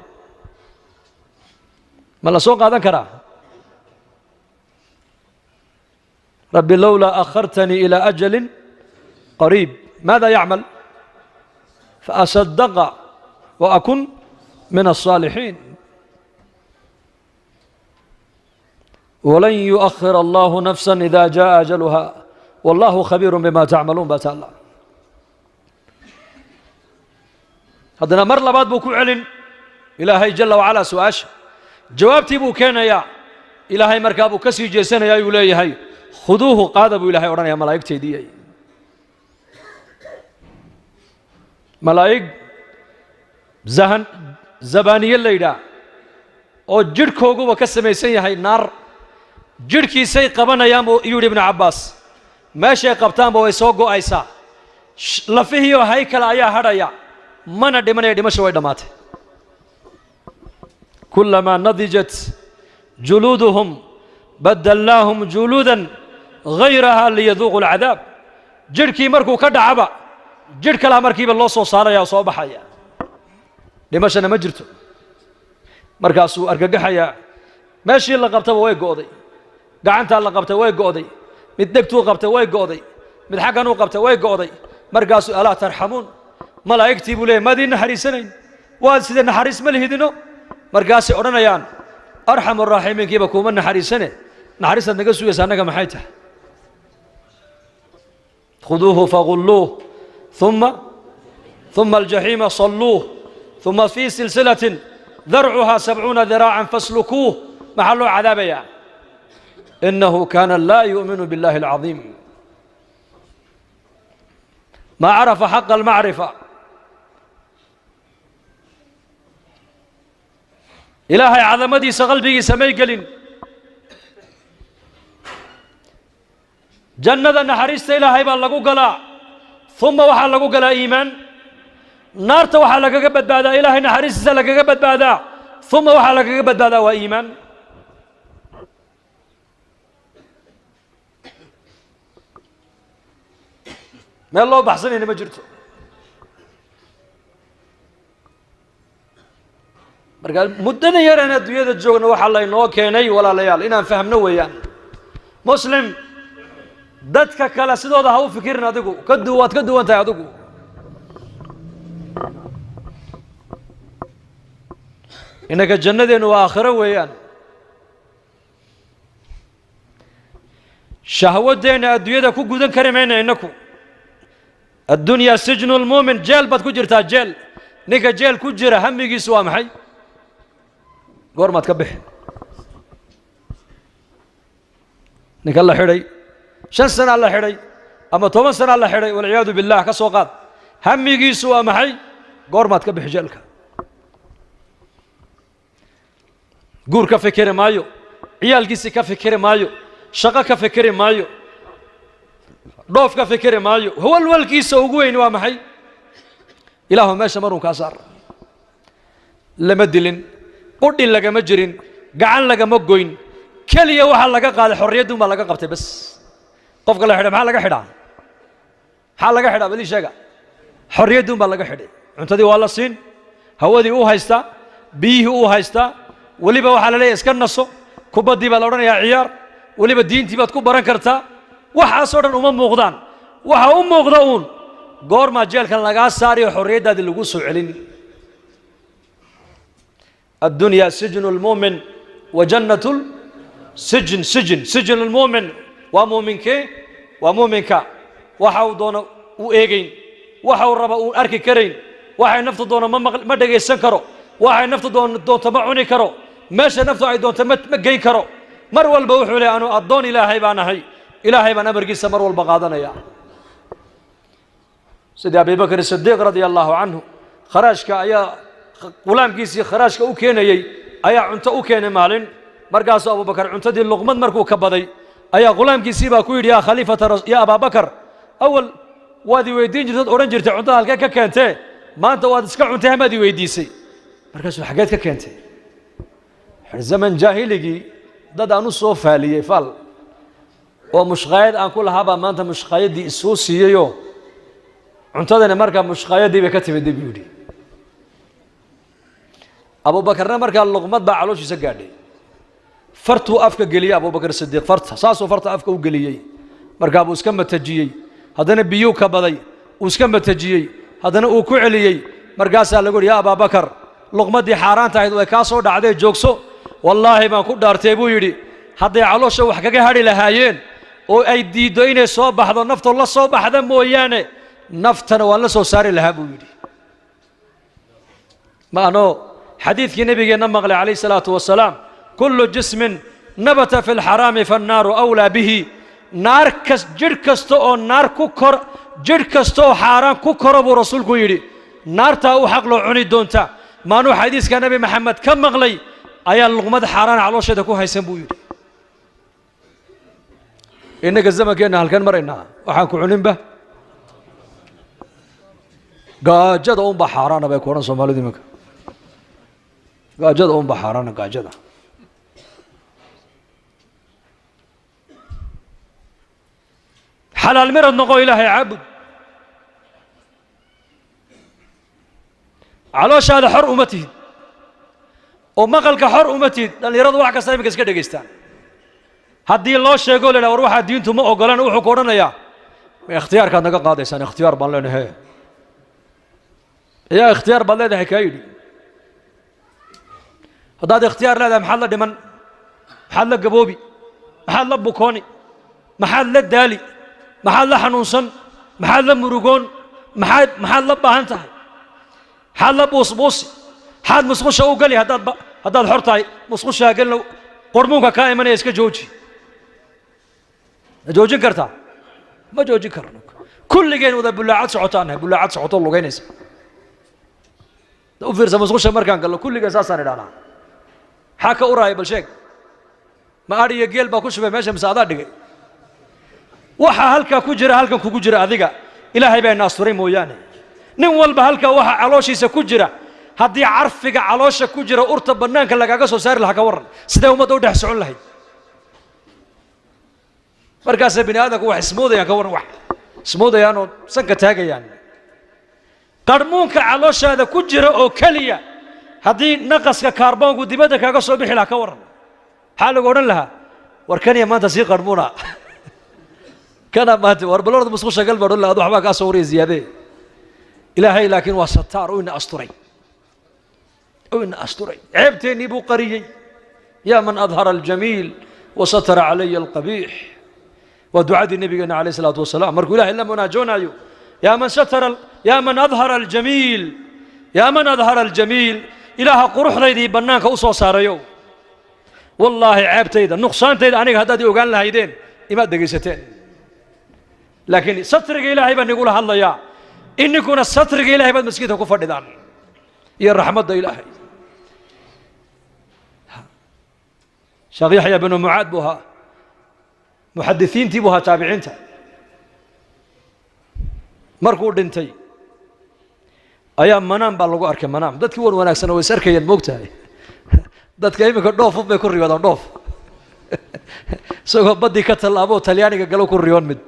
Ma la soo qaadan karaa? Rabbi lowlaa akhartanii ilaa ajalin qariib. Maada yacmal? Faasadaqa wa akun min alsaalixiin. Walan yu'akhir allahu nafsa ida jaءa ajaluha wallahu khabiiru bima tacmaluun baa taalla. Haddana mar labaad buu ku celin ilaahay jala wacalaa su-aasha, jawaabtii buu keenayaa. Ilaahay markaa buu ka sii jeesanayaa, ayuu leeyahay khuduuhu, qaada buu ilahay odhanaya malaa'igteydii. Malaa'ig zahan zabaaniye la yidhaah oo jidhkooguba ka samaysan yahay naar, jidhkiisay qabanayaan buu yidhi Ibnu Cabbaas. Meeshay qabtaanba way soo go'aysaa, lafihiioo haykala ayaa hadhaya, mana dhimanaya, dhimasho way dhammaatay. Kulamaa nadijat juluuduhum badalnaahum juluudan hayraha liyaduuqu alcadaab. Jidhkii markuu ka dhacaba jidh kalaa markiiba loo soo saaraya oo soo baxaya, dhimashana ma jirto. Markaasuu argagaxayaa, meeshii la qabtaba way go'day, gacantaa la qabtay way go'day, mid dhegtuu qabtay way go'day, mid xagganuu qabtay way go'day. Markaasuu alaa tarxamuun, malaa'igtii buu leeyay, maad ii naxariisanayn? Waad sidee naxariis ma lihidino? Markaasay odhanayaan arxamu raaximiinkiiba kuuma naxariisane, naxariistaad naga sugaysa annaga maxay tahay? Khuduuhu fagulluuh ثuma aljaxiima salluuh ثuma fii silsilatin darcuhaa 70 diraacan faslukuuh. Maxaa loo cadaabayaa? Inahu kaana laa yu'minu biاllahi alcadiim, maa carafa xaqa almacrifa. Ilaahay cadamadiisa qalbigiisa may gelin. Jannada naxariista ilaahay baa lagu galaa, uma waxaa lagu galaa iimaan. Naarta waxaa lagaga badbaadaa ilaahay naxariistiisa lagaga badbaadaa, uma waxaa lagaga badbaadaa waa iimaan. Meel loo baxsanayna ma jirto. Marka muddadan yaraan adduunyada joogna waxaa laynoo keenay walaalayaal inaan fahmno weeyaan. Muslim, dadka kale sidooda ha u fikirin, adigu waad ka duwan tahay adigu. Innaka jannadeennu waa aakhiro weeyaan. Shahwadeenna adduunyada ku gudan kari mayna innaku. Addunyaa sijnu lmuumin, jeel baad ku jirtaa, jeel. Ninka jeel ku jira hamigiisu waa maxay? Goormaad ka bixi? Ninka la xidhay 5 sanaa la xidhay ama 10 sanaa la xidhay, walciyaadu billah, ka soo qaad, hamigiisu waa maxay? Goormaad ka bixi jeelka? Guur ka fikiri maayo, ciyaalkiisii ka fikiri maayo, shaqo ka fikiri maayo, dhoof ka fikiri maayo. Walwalkiisa ugu weyn waa maxay? Ilaahu meesha marun kaa saar. Lama dilin, qudhi lagama jirin, gacan lagama goyn, keliya waxaa laga qaaday xorriyaddun baa laga qabtay bas. Qofka la xidhay maxaa laga xidhaa? Maxaa laga xidhaa? Bal ii sheega. Xorriyaddun baa laga xidhay. Cuntadii waa la siin, hawadii uu haystaa, biyihii uu haystaa, weliba waxaa la leeyahay iska naso, kubaddii baa la odhanayaa ciyaar, weliba diintii baad ku baran kartaa. Waxaasoo dhan uma muuqdaan. Waxa u muuqda uun goormaa jeelkan lagaa saariyo xorriyaddaadii lagu soo celin. Addunyaa sijnu lmuumin wa jannatu sijn. Sijn sijn lmuumin waa muuminkee? Waa muuminka waxa uu doono u eegayn, waxa uu raba uu arki karayn, waxay naftu doono ma dhegaysan karo, waxay naftu doonto ma cuni karo, meesha naftu ay doonto ma geyn karo. Mar walba wuxuu leeyahay anu addoon Ilaahay baan ahay, Ilaahay baan amarkiisa mar walba qaadanaya. Sidii Abi Bakr Siddiiq radiyallahu anhu kharaashka ayaa qulaamkiisii kharaashka u keenayay ayaa cunto u keenay maalin. Markaasuu Abu Bakr cuntadii luqmad markuu ka baday ayaa qulaamkiisii baa ku yidhi yaa khaliifata yaa Abaa Bakr, awal waad i weydiin jirtad odhan jirtay cuntada halkee ka keentee, maanta waad iska cuntay hamaad i weydiisay. Markaasuu xageed ka keentay? Zaman jaahiligii dad aan u soo faaliyey faal oo mushqaayad aan ku lahaa baa maanta mushqaayaddii isoo siiyeyoo cuntadani markaa mushqaayaddii bay ka timid buu yidhi. Abu Bakarna markaa luqmad baa calooshiisa gaadhay, fartuu afka geliyey Abu Bakr Siddiiq, farta saasuu farta afka u geliyey. Markaa buu iska matajiyey, haddana biyuu ka baday, uu iska matajiyey, haddana uu ku celiyey. Markaasaa lagu yidhi yaa Abaa Bakar, luqmaddii xaaraanta ahayd way kaa soo dhacday, joogso. Wallaahi baan ku dhaartay buu yidhi, hadday caloosha wax kaga hadhi lahaayeen oo ay diiddo inay soo baxdo, naftoo la soo baxda mooyaane, naftana waan la soo saari lahaa buu yidhi. Ma anoo xadiidkii nabigeenna maqlay calayhi salaatu wasalaam, kullu jismin nabata fi lxaraami fannaaru awlaa bihi. Naar kas jidh kasta oo naar ku kor, jidh kasta oo xaaraan ku koro buu rasuulku yidhi, naartaa u xaq loo cuni doonta. Maanuu xadiiska Nabi Maxamed ka maqlay ayaa luqmad xaaraan caloosheeda ku haysan buu yidhi. Innaga zamankeenna halkan maraynaa, waxaan ku cuninba gaajada unbaa xaaraana bay ku odhan Soomaalidu iminka, gaajada unbaa xaaraana, gaajada. Xalaal mirad noqo, Ilaahay caabud, calooshaada xor uma tihid oo maqalka xor uma tihid. Dhallinyaradu wax kasta iminka iska dhegaystaan. Haddii loo sheego la yidhaha war waxaa diintu ma ogolan, wuxuu ku odhanayaa ma ikhtiyaarkaad naga qaadaysaan, ikhtiyaar baan leenahay. Yaa ikhtiyaar baad leedahay kaa yidhi? Haddaad ikhtiyaar leedahay maxaad la dhiman, maxaad la gaboobi, maxaad la bukooni, maxaad la daali, maxaad la xanuunsan, maxaad la murugoon, maxaad la baahan tahay, maxaad la buusbuusi, maxaad musqusha u gali? Haddaad xor tahay musqushaa gelina, qormuunka kaa imanaya iska jooji. Ma joojin kartaa? Ma joojin karno. Kulligeen wada bullaacad socotaan nahay, bullaacad socotoo lugaynaysa. U fiirsa musqusha markaan gallo kulligeen saasaan idhahnaa. Maxaa ka uraaya bal sheeg? Ma adhi iyo geel baa ku shubay meesha mise adaa dhigay? Waxaa halkaa ku jira halkan kugu jira adiga, Ilaahay baa ina asturay mooyaane. Nin walba halkaa waxa calooshiisa ku jira, haddii carfiga caloosha ku jira urta bannaanka lagaaga soo saari lahaa ka warran, sidee ummadda u dhex socon lahayd? Markaasay bini aadamku wax ismoodayaan ka warran, wax ismoodayaan oo sanka taagayaan. Qarmuunka calooshaada ku jira oo keliya haddii naqaska kaarboonku dibadda kaaga soo bixi lahaa ka warran, maxaa lagu odhan lahaa? War kaniya maanta sii qarmuuna kana maanta, war balorda musqusha gal baa odhan lahaa, ad waxbaa kaa soo waraya ziyaadee. Ilaahay laakiin waa sataar, uu ina asturay, uu ina asturay, ceebteennii buu qariyey. Yaa man adhara aljamiil wa satara calaya alqabiix, waa ducadii nabigeena calayhi salaatu wasalaam markuu Ilaahay la munaajoonaayo. Yaa man satara, yaa man adhara aljamiil, yaa man adhara aljamiil, Ilaaha quruxdaydii bannaanka u soo saarayo, wallaahi ceebtayda nuqsaantayda aniga haddaad i ogaan lahaydeen imaad dhegaysateen, laakiin satriga Ilaahay baan igula hadlayaa. Ininkuna satriga Ilaahay baad maskiidka ku fadhidaan iyo raxmadda Ilaahay. Sheekh Yaxya binu Mucaad buu ahaa, muxadisiintii buu ahaa taabiciinta. Markuu dhintay ayaa manaam baa lagu arkay. Manaam dadkii wan wanaagsana way is arkayeen, moogtahay. Dadka iminka dhoofun bay ku riyoodaan, dhoof isagoo baddii ka tallaabo Talyaaniga galo ku riyoon mid.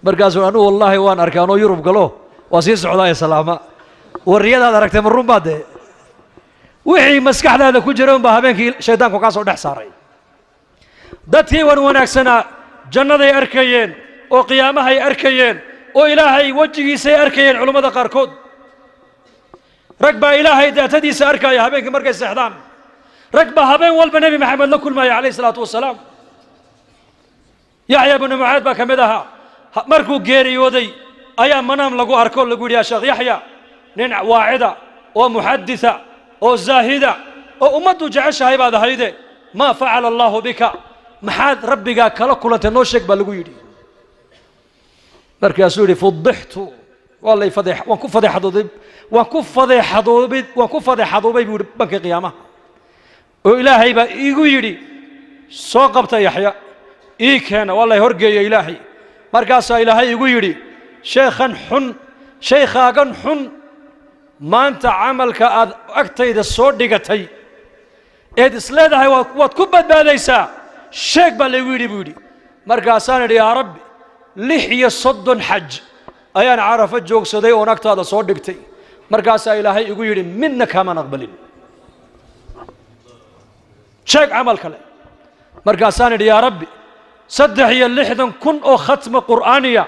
Markaasuu anugu wallaahi waan arkay anoo Yurub galo, waa sii socdaa salaama. Wariyadaad aragtay ma run baa dee? Wixii maskaxdaada ku jira unbaa habeenkii shaydaanku kaa soo dhex saaray. Dadkii wan wanaagsanaa jannaday arkayeen oo qiyaamahay arkayeen oo Ilaahay wejigiisay arkayeen. Culummada qaarkood rag baa Ilaahay daatadiisa arkaya habeenkii markay seexdaan, rag baa habeen walba Nebi Maxamed la kulmaya calayhi salaatu wasalaam. Yaxya binu Mucaad baa ka mid ahaa. Markuu geeriyooday ayaa manaam lagu arko, lagu yidhi yaa Sheekh Yaxya, nin waacida oo muxaditha oo zaahida oo ummaddu jeceshahay baad ahayde, maa facala allaahu bika? Maxaad rabbigaa kala kulantay noo sheeg baa lagu yidhi. Markaasuu yidhi fudixtu, waa lay fadeex, waan ku fadeexadoobay, waan ku fadeexadoobay, waan ku fadeexadoobay buu yidhi banka qiyaamaha, oo Ilaahay baa iigu yidhi soo qabta Yaxya ii keena. Waa lay horgeeya Ilaahay. Markaasaa Ilaahay igu yidhi sheekhan xun, shaykhaagan xun, maanta camalka aad agtayda soo dhigatay eed isleedahay waad ku badbaadaysaa sheeg baa laygu yidhi buu yidhi. Markaasaan idhi yaa Rabbi, 36 xaj ayaan Carafo joogsaday oon agtaada soo dhigtay. Markaasaa Ilaahay igu yidhi midna kaamaan aqbalin, sheeg camal kale. Markaasaan idhi yaa Rabbi, 63,000 oo khatma qur'aaniya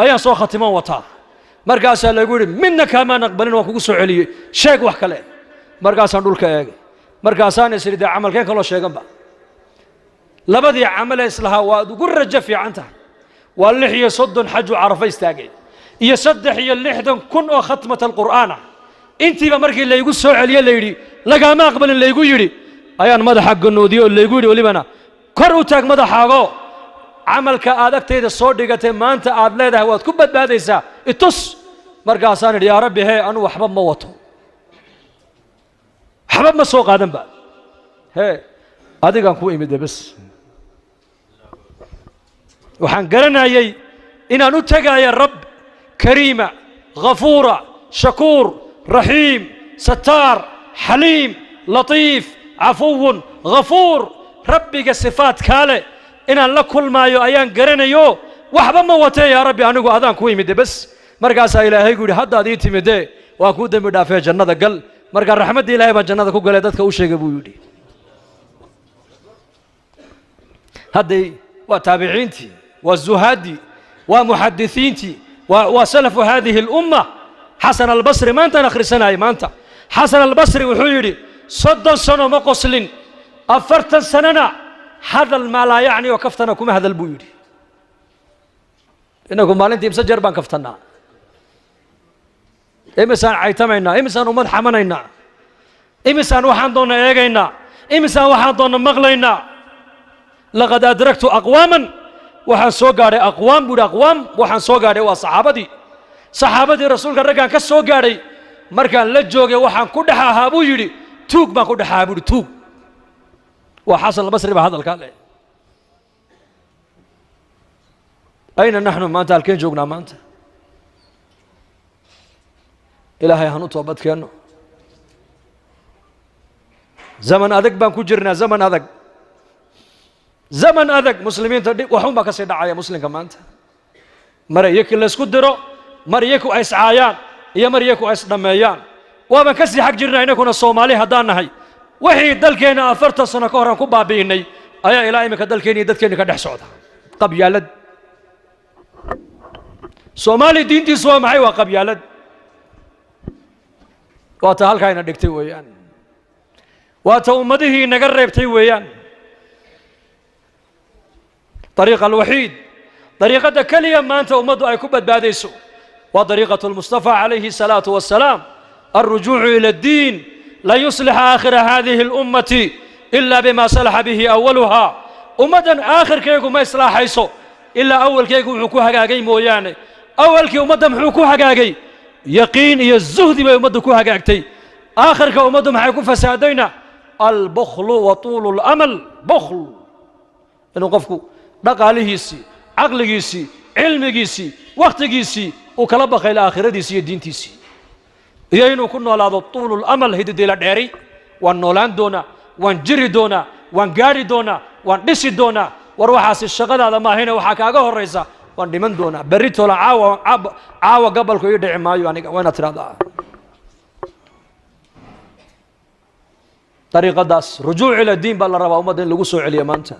ayaan soo khatiman wataa. Markaasaa lagu yidhi midna kaamaan aqbalin, waan kugu soo celiyey, sheeg wax kale. Markaasaan dhulka eegay, markaasaan is idhi dee camalkeen kaloo sheeganba, labadii camalee islahaa waad ugu rajo fiican tahay waa 36 xaju Carafo istaagay iyo 63,000 oo khatmat alqur'aan ah. Intiiba markii laygu soo celiye layidhi lagaama aqbalin laygu yidhi, ayaan madaxa ganoodiyey oo laygu yidhi welibana kor u taag madaxaago, camalka aad agtayda soo dhigatay maanta aad leedahay waad ku badbaadaysaa itus. Markaasaan idhi yaa Rabbi, hee, anu waxba ma wato, waxba ma soo qaadanba, hee, adigaan ku imide bes. Waxaan garanayay inaan u tegaya Rabb kariima ghafuura shakuur raxiim sataar xaliim latiif cafuwun ghafuur, rabbiga sifaadkaa leh inaan la kulmaayo ayaan garanayo. Waxba ma watee yaa Rabbi, anigu adaan ku imide bes. Markaasaa Ilaahay gu yidhi haddaad ii timidee waan kuu dembi dhaafee jannada gal. Markaa raxmaddii Ilahay baan jannada ku galay dadka u sheegay buu yidhi. Hadday waa taabiciintii, waa zuhaaddii, waa muxadisiintii, waa salafu haadihi alumma. Xasan Albasri maantaan akhrisanayay maanta, Xasan Albasri wuxuu yidhi 30 sano ma qoslin, 40 sanona hadal maa laa yacni oo kaftana kuma hadal buu yidhi. Inagu maalintii imse jeer baan kaftannaa, imisaan caytamaynaa, imisaan ummad xamanaynaa, imisaan waxaan doonna eegaynaa, imisaan waxaan doonna maqlaynaa. Laqad adraktu aqwaaman, waxaan soo gaadhay aqwaam buu yidhi. Aqwaam waxaan soo gaadhay waa saxaabadii, saxaabadii rasuulka raggaan ka soo gaadhay markaan la joogay waxaan ku dhex ahaa buu yidhi tuug baan ku dhex ahaa buu yidhi, tuug. Waa Xasan Albasri baa hadalkaa leh. Ayna naxnu maanta, halkeen joognaa maanta? Ilaahay han u toobad keenno. Zaman adag baan ku jirnaa, zaman adag, zaman adag. Muslimiinta waxun baa ka sii dhacaya muslimka maanta, mar iyaki laysku diro, mar iyaku ay iscaayaan iyo mar iyaku ay isdhammeeyaan. Waabaan ka sii xag jirnaa inakuna Soomaali haddaan nahay. Wixii dalkeenna 40 sano ka hor aan ku baabi'inay ayaa ilaa iminka dalkeenna iyo dadkeenna ka dhex socda. Qabyaalad. Soomaali diintiisu waa maxay? Waa qabyaalad. Waa ta halkaa ina dhigtay weeyaan, waa ta ummadihii inaga reebtay weeyaan. Dariiqa alwaxiid, dariiqadda keliya maanta ummaddu ay ku badbaadayso waa dariiqatu lmustafa calayhi الsalaatu wassalaam, alrujuucu ila addiin. Lan yuslixa aakhira hadihi اlummati ila bima salaxa bihi awaluha. Ummaddan aakhirkeegu ma islaaxayso ilaa awalkeegu wuxuu ku hagaagay mooyaane. Awalkii ummadda muxuu ku hagaagay? Yaqiin iyo zuhdi bay ummaddu ku hagaagtay. Aakhirka ummaddu maxay ku fasaadayna? Albukhlu wa tuulu lamal. Bukhl, inuu qofku dhaqaalihiisii, caqligiisii, cilmigiisii, wakhtigiisii uu kala bakayla aakhiradiisii iyo diintiisii, iyo inuu ku noolaado tuulu lamal, hididiila dheeri. Waan noolaan doonaa, waan jiri doonaa, waan gaadhi doonaa, waan dhisi doonaa. War waxaasi shaqadaada maahine, waxaa kaaga horraysa waan dhiman doonaa berri toola, caawa caawa gabalku ii dhici maayo aniga. Waa inaad tidhahdaa dariiqadaas rujuuc ila diin baa la rabaa ummadda in lagu soo celiyo maanta.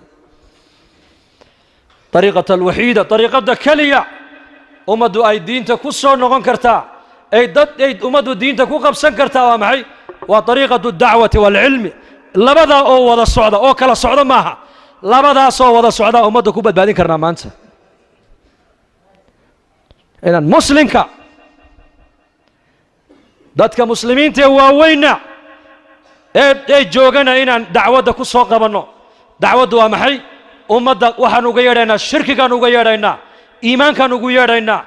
Dariiqata alwaxiida, dariiqadda keliya ummaddu ay diinta ku soo noqon kartaa, ay dad ay ummaddu diinta ku qabsan kartaa waa maxay? Waa dariiqatu dacwati waalcilmi. Labadaa oo wada socda, oo kala socda maaha, labadaasoo wada socdaa ummadda ku badbaadin karnaa maanta. Inaan muslimka, dadka muslimiinta ee waaweynna ee joogana inaan dacwadda ku soo qabanno. Dacwaddu waa maxay? Ummadda waxaan uga yeedhaynaa, shirkigaan uga yeedhaynaa, iimaankaan ugu yeedhaynaa,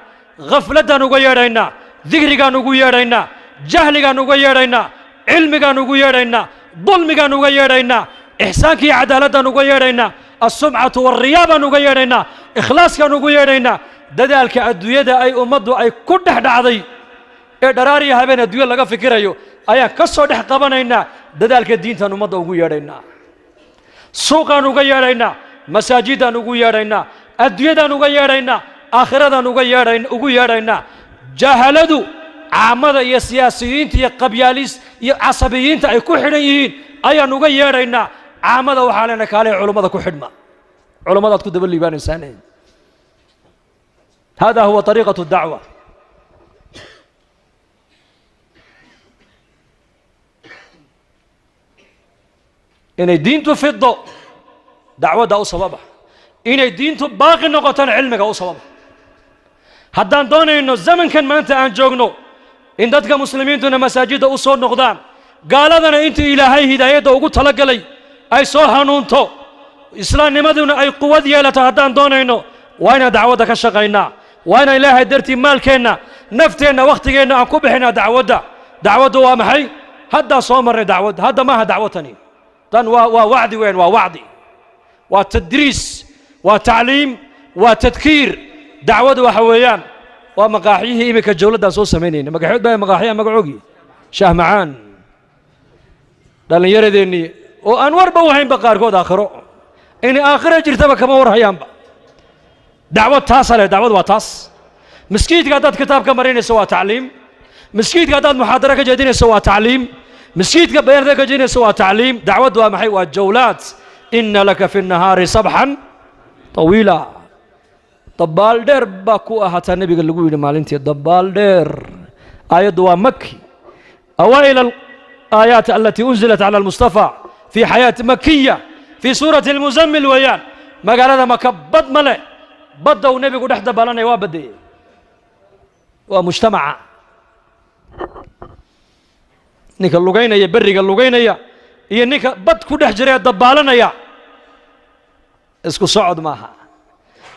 khafladdaan uga yeedhaynaa, dikrigaan ugu yeedhaynaa, jahligaan uga yeedhaynaa, cilmigaan ugu yeedhaynaa, dulmigaan uga yeedhaynaa, ixsaanka iyo cadaaladdan uga yeedhaynaa, assumcatu walriyaa baan uga yeedhaynaa, ikhlaaskaan ugu yeedhaynaa. Dadaalka adduunyada ay ummaddu ay ku dhex dhacday ee dharaariya habeen adduunya laga fikirayo ayaan ka soo dhex qabanaynaa. Dadaalka diintaan ummadda ugu yeedhaynaa, suuqaan uga yeedhaynaa, masaajidaan ugu yeedhaynaa, adduunyadaan uga yeedhaynaa, aakhiradaan ugu yeedhaynaa. Jahaladu caamada iyo siyaasiyiinta iyo qabyaalis iyo casabiyiinta ay ku xidhan yihiin ayaan uga yeedhaynaa. Caamada waxaa leenahay kaalay culummada ku xidhma, culummadaad ku daba liibaanaysaan. Hada huwa طariiqaة الdacwa. Inay diintu fido dacwadda u sababa, inay diintu baaqi noqotona cilmiga u sababa. Haddaan doonayno zamankan maanta aan joogno in dadka muslimiintuna masaajidda u soo noqdaan, gaaladana intii Ilaahay hidaayadda ugu talagalay ay soo hanuunto, islaamnimaduna ay quwad yeelato, haddaan doonayno waa inaan dacwadda ka shaqaynaa, waa inaan Ilaahay dartii maalkeenna, nafteenna, wakhtigeenna aan ku bixinaa dacwadda. Dacwaddu waa maxay? Haddaa soo marnay dacwadda, hadda maaha dacwatani tan, waa wacdi weyn, waa wacdi, waa tadriis, waa tacliim, waa tadkiir. Dacwadu waxa weeyaan waa maqaaxyihii iminka jawladdaan soo samaynayna. Magaxood baa maqaaxyaha magacoogii shaah macaan, dhallinyaradeenii oo aan warba u haynba qaarkood aakhiro inay aakhiro jirtaba kama war hayaanba. Dacwad taasa leh, dacwad waa taas. Maskiidka haddaad kitaab ka marinayso waa tacliim, maskiidka haddaad muxaadaro ka jeedinayso waa tacliim, maskiidka bayaan haddaad ka jeedinayso waa tacliim. Dacwad waa maxay? Waa jawlaad. Ina laka fi nahaari sabxan طawiila. Dabaal dheer baa ku ahaataa nebiga lagu yidhi maalintii, dabaal dheer. Aayaddu waa maki, awaa'il alaayaat alatii unzilat cala almustafa fi xayaati makiya fii suurati almuzammil weeyaan. Magaalada Maka bad ma leh, badda uu nebigu dhex dabaalanaya waa baddeeyey, waa mujtamaca. Ninka lugaynaya berriga lugaynaya iyo ninka bad ku dhex jira ee dabaalanaya isku socod maaha.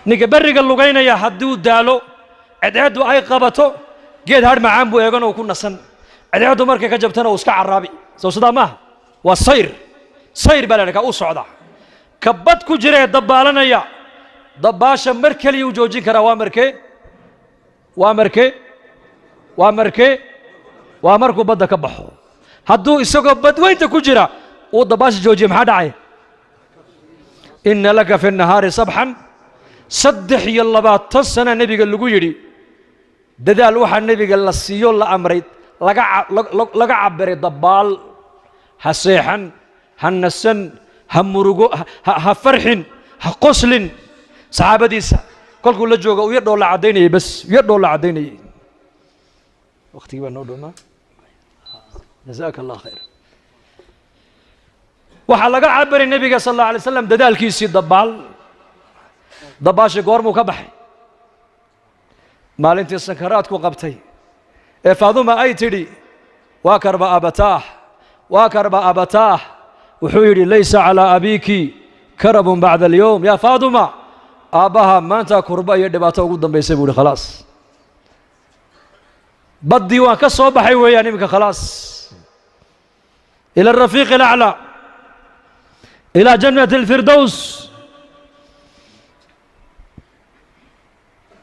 Ninka berriga lugaynaya hadduu daalo, cadceeddu ay qabato, geed hadh macaan buu eegan oo ku nasan, cadceeddu markay ka jabtana uu iska caraabi. Sow sidaa maaha? Waa sayr, sayr baa la ka u socda. Ka bad ku jira ee dabaalanaya dabaasha mar keliya u joojin karaa waa markee? Waa markee? Waa markee? Waa markuu badda ka baxo. Hadduu isagoo badweynta ku jira uu dabaasha joojiya, maxaa dhacaya? Ina laka fi nahaari sabxan. 23 sana nebiga lagu yidhi dadaal, waxaa nebiga la siiyo la amray laga cabiray dabaal. Ha seexan, ha nasan, ha murugo, ha farxin, ha qoslin. Saxaabadiisa kolkuu la jooga uu yar dhoo la caddaynayay, bas yar dhoo la caddaynayay. Waqtigii baa noo dhowmaa. Jazaaka Allah khayr. Waxaa laga cabiray nebiga sal alla alay slam dadaalkiisii dabaal. Dabaashii goormuu ka baxay? Maalintii sankaraadku qabtay ee Faaduma ay tidhi waa karba abataah, waa karba abataah, wuxuu yidhi laysa calaa abiiki karabun bacda alyowm yaa Faaduma, aabbaha maanta kurba iyo dhibaato ugu dambaysay buu yihi. Khalaas, baddii waan ka soo baxay weeyaan iminka, khalaas, ila arafiiqi alaclaa, ilaa jannati alfirdows.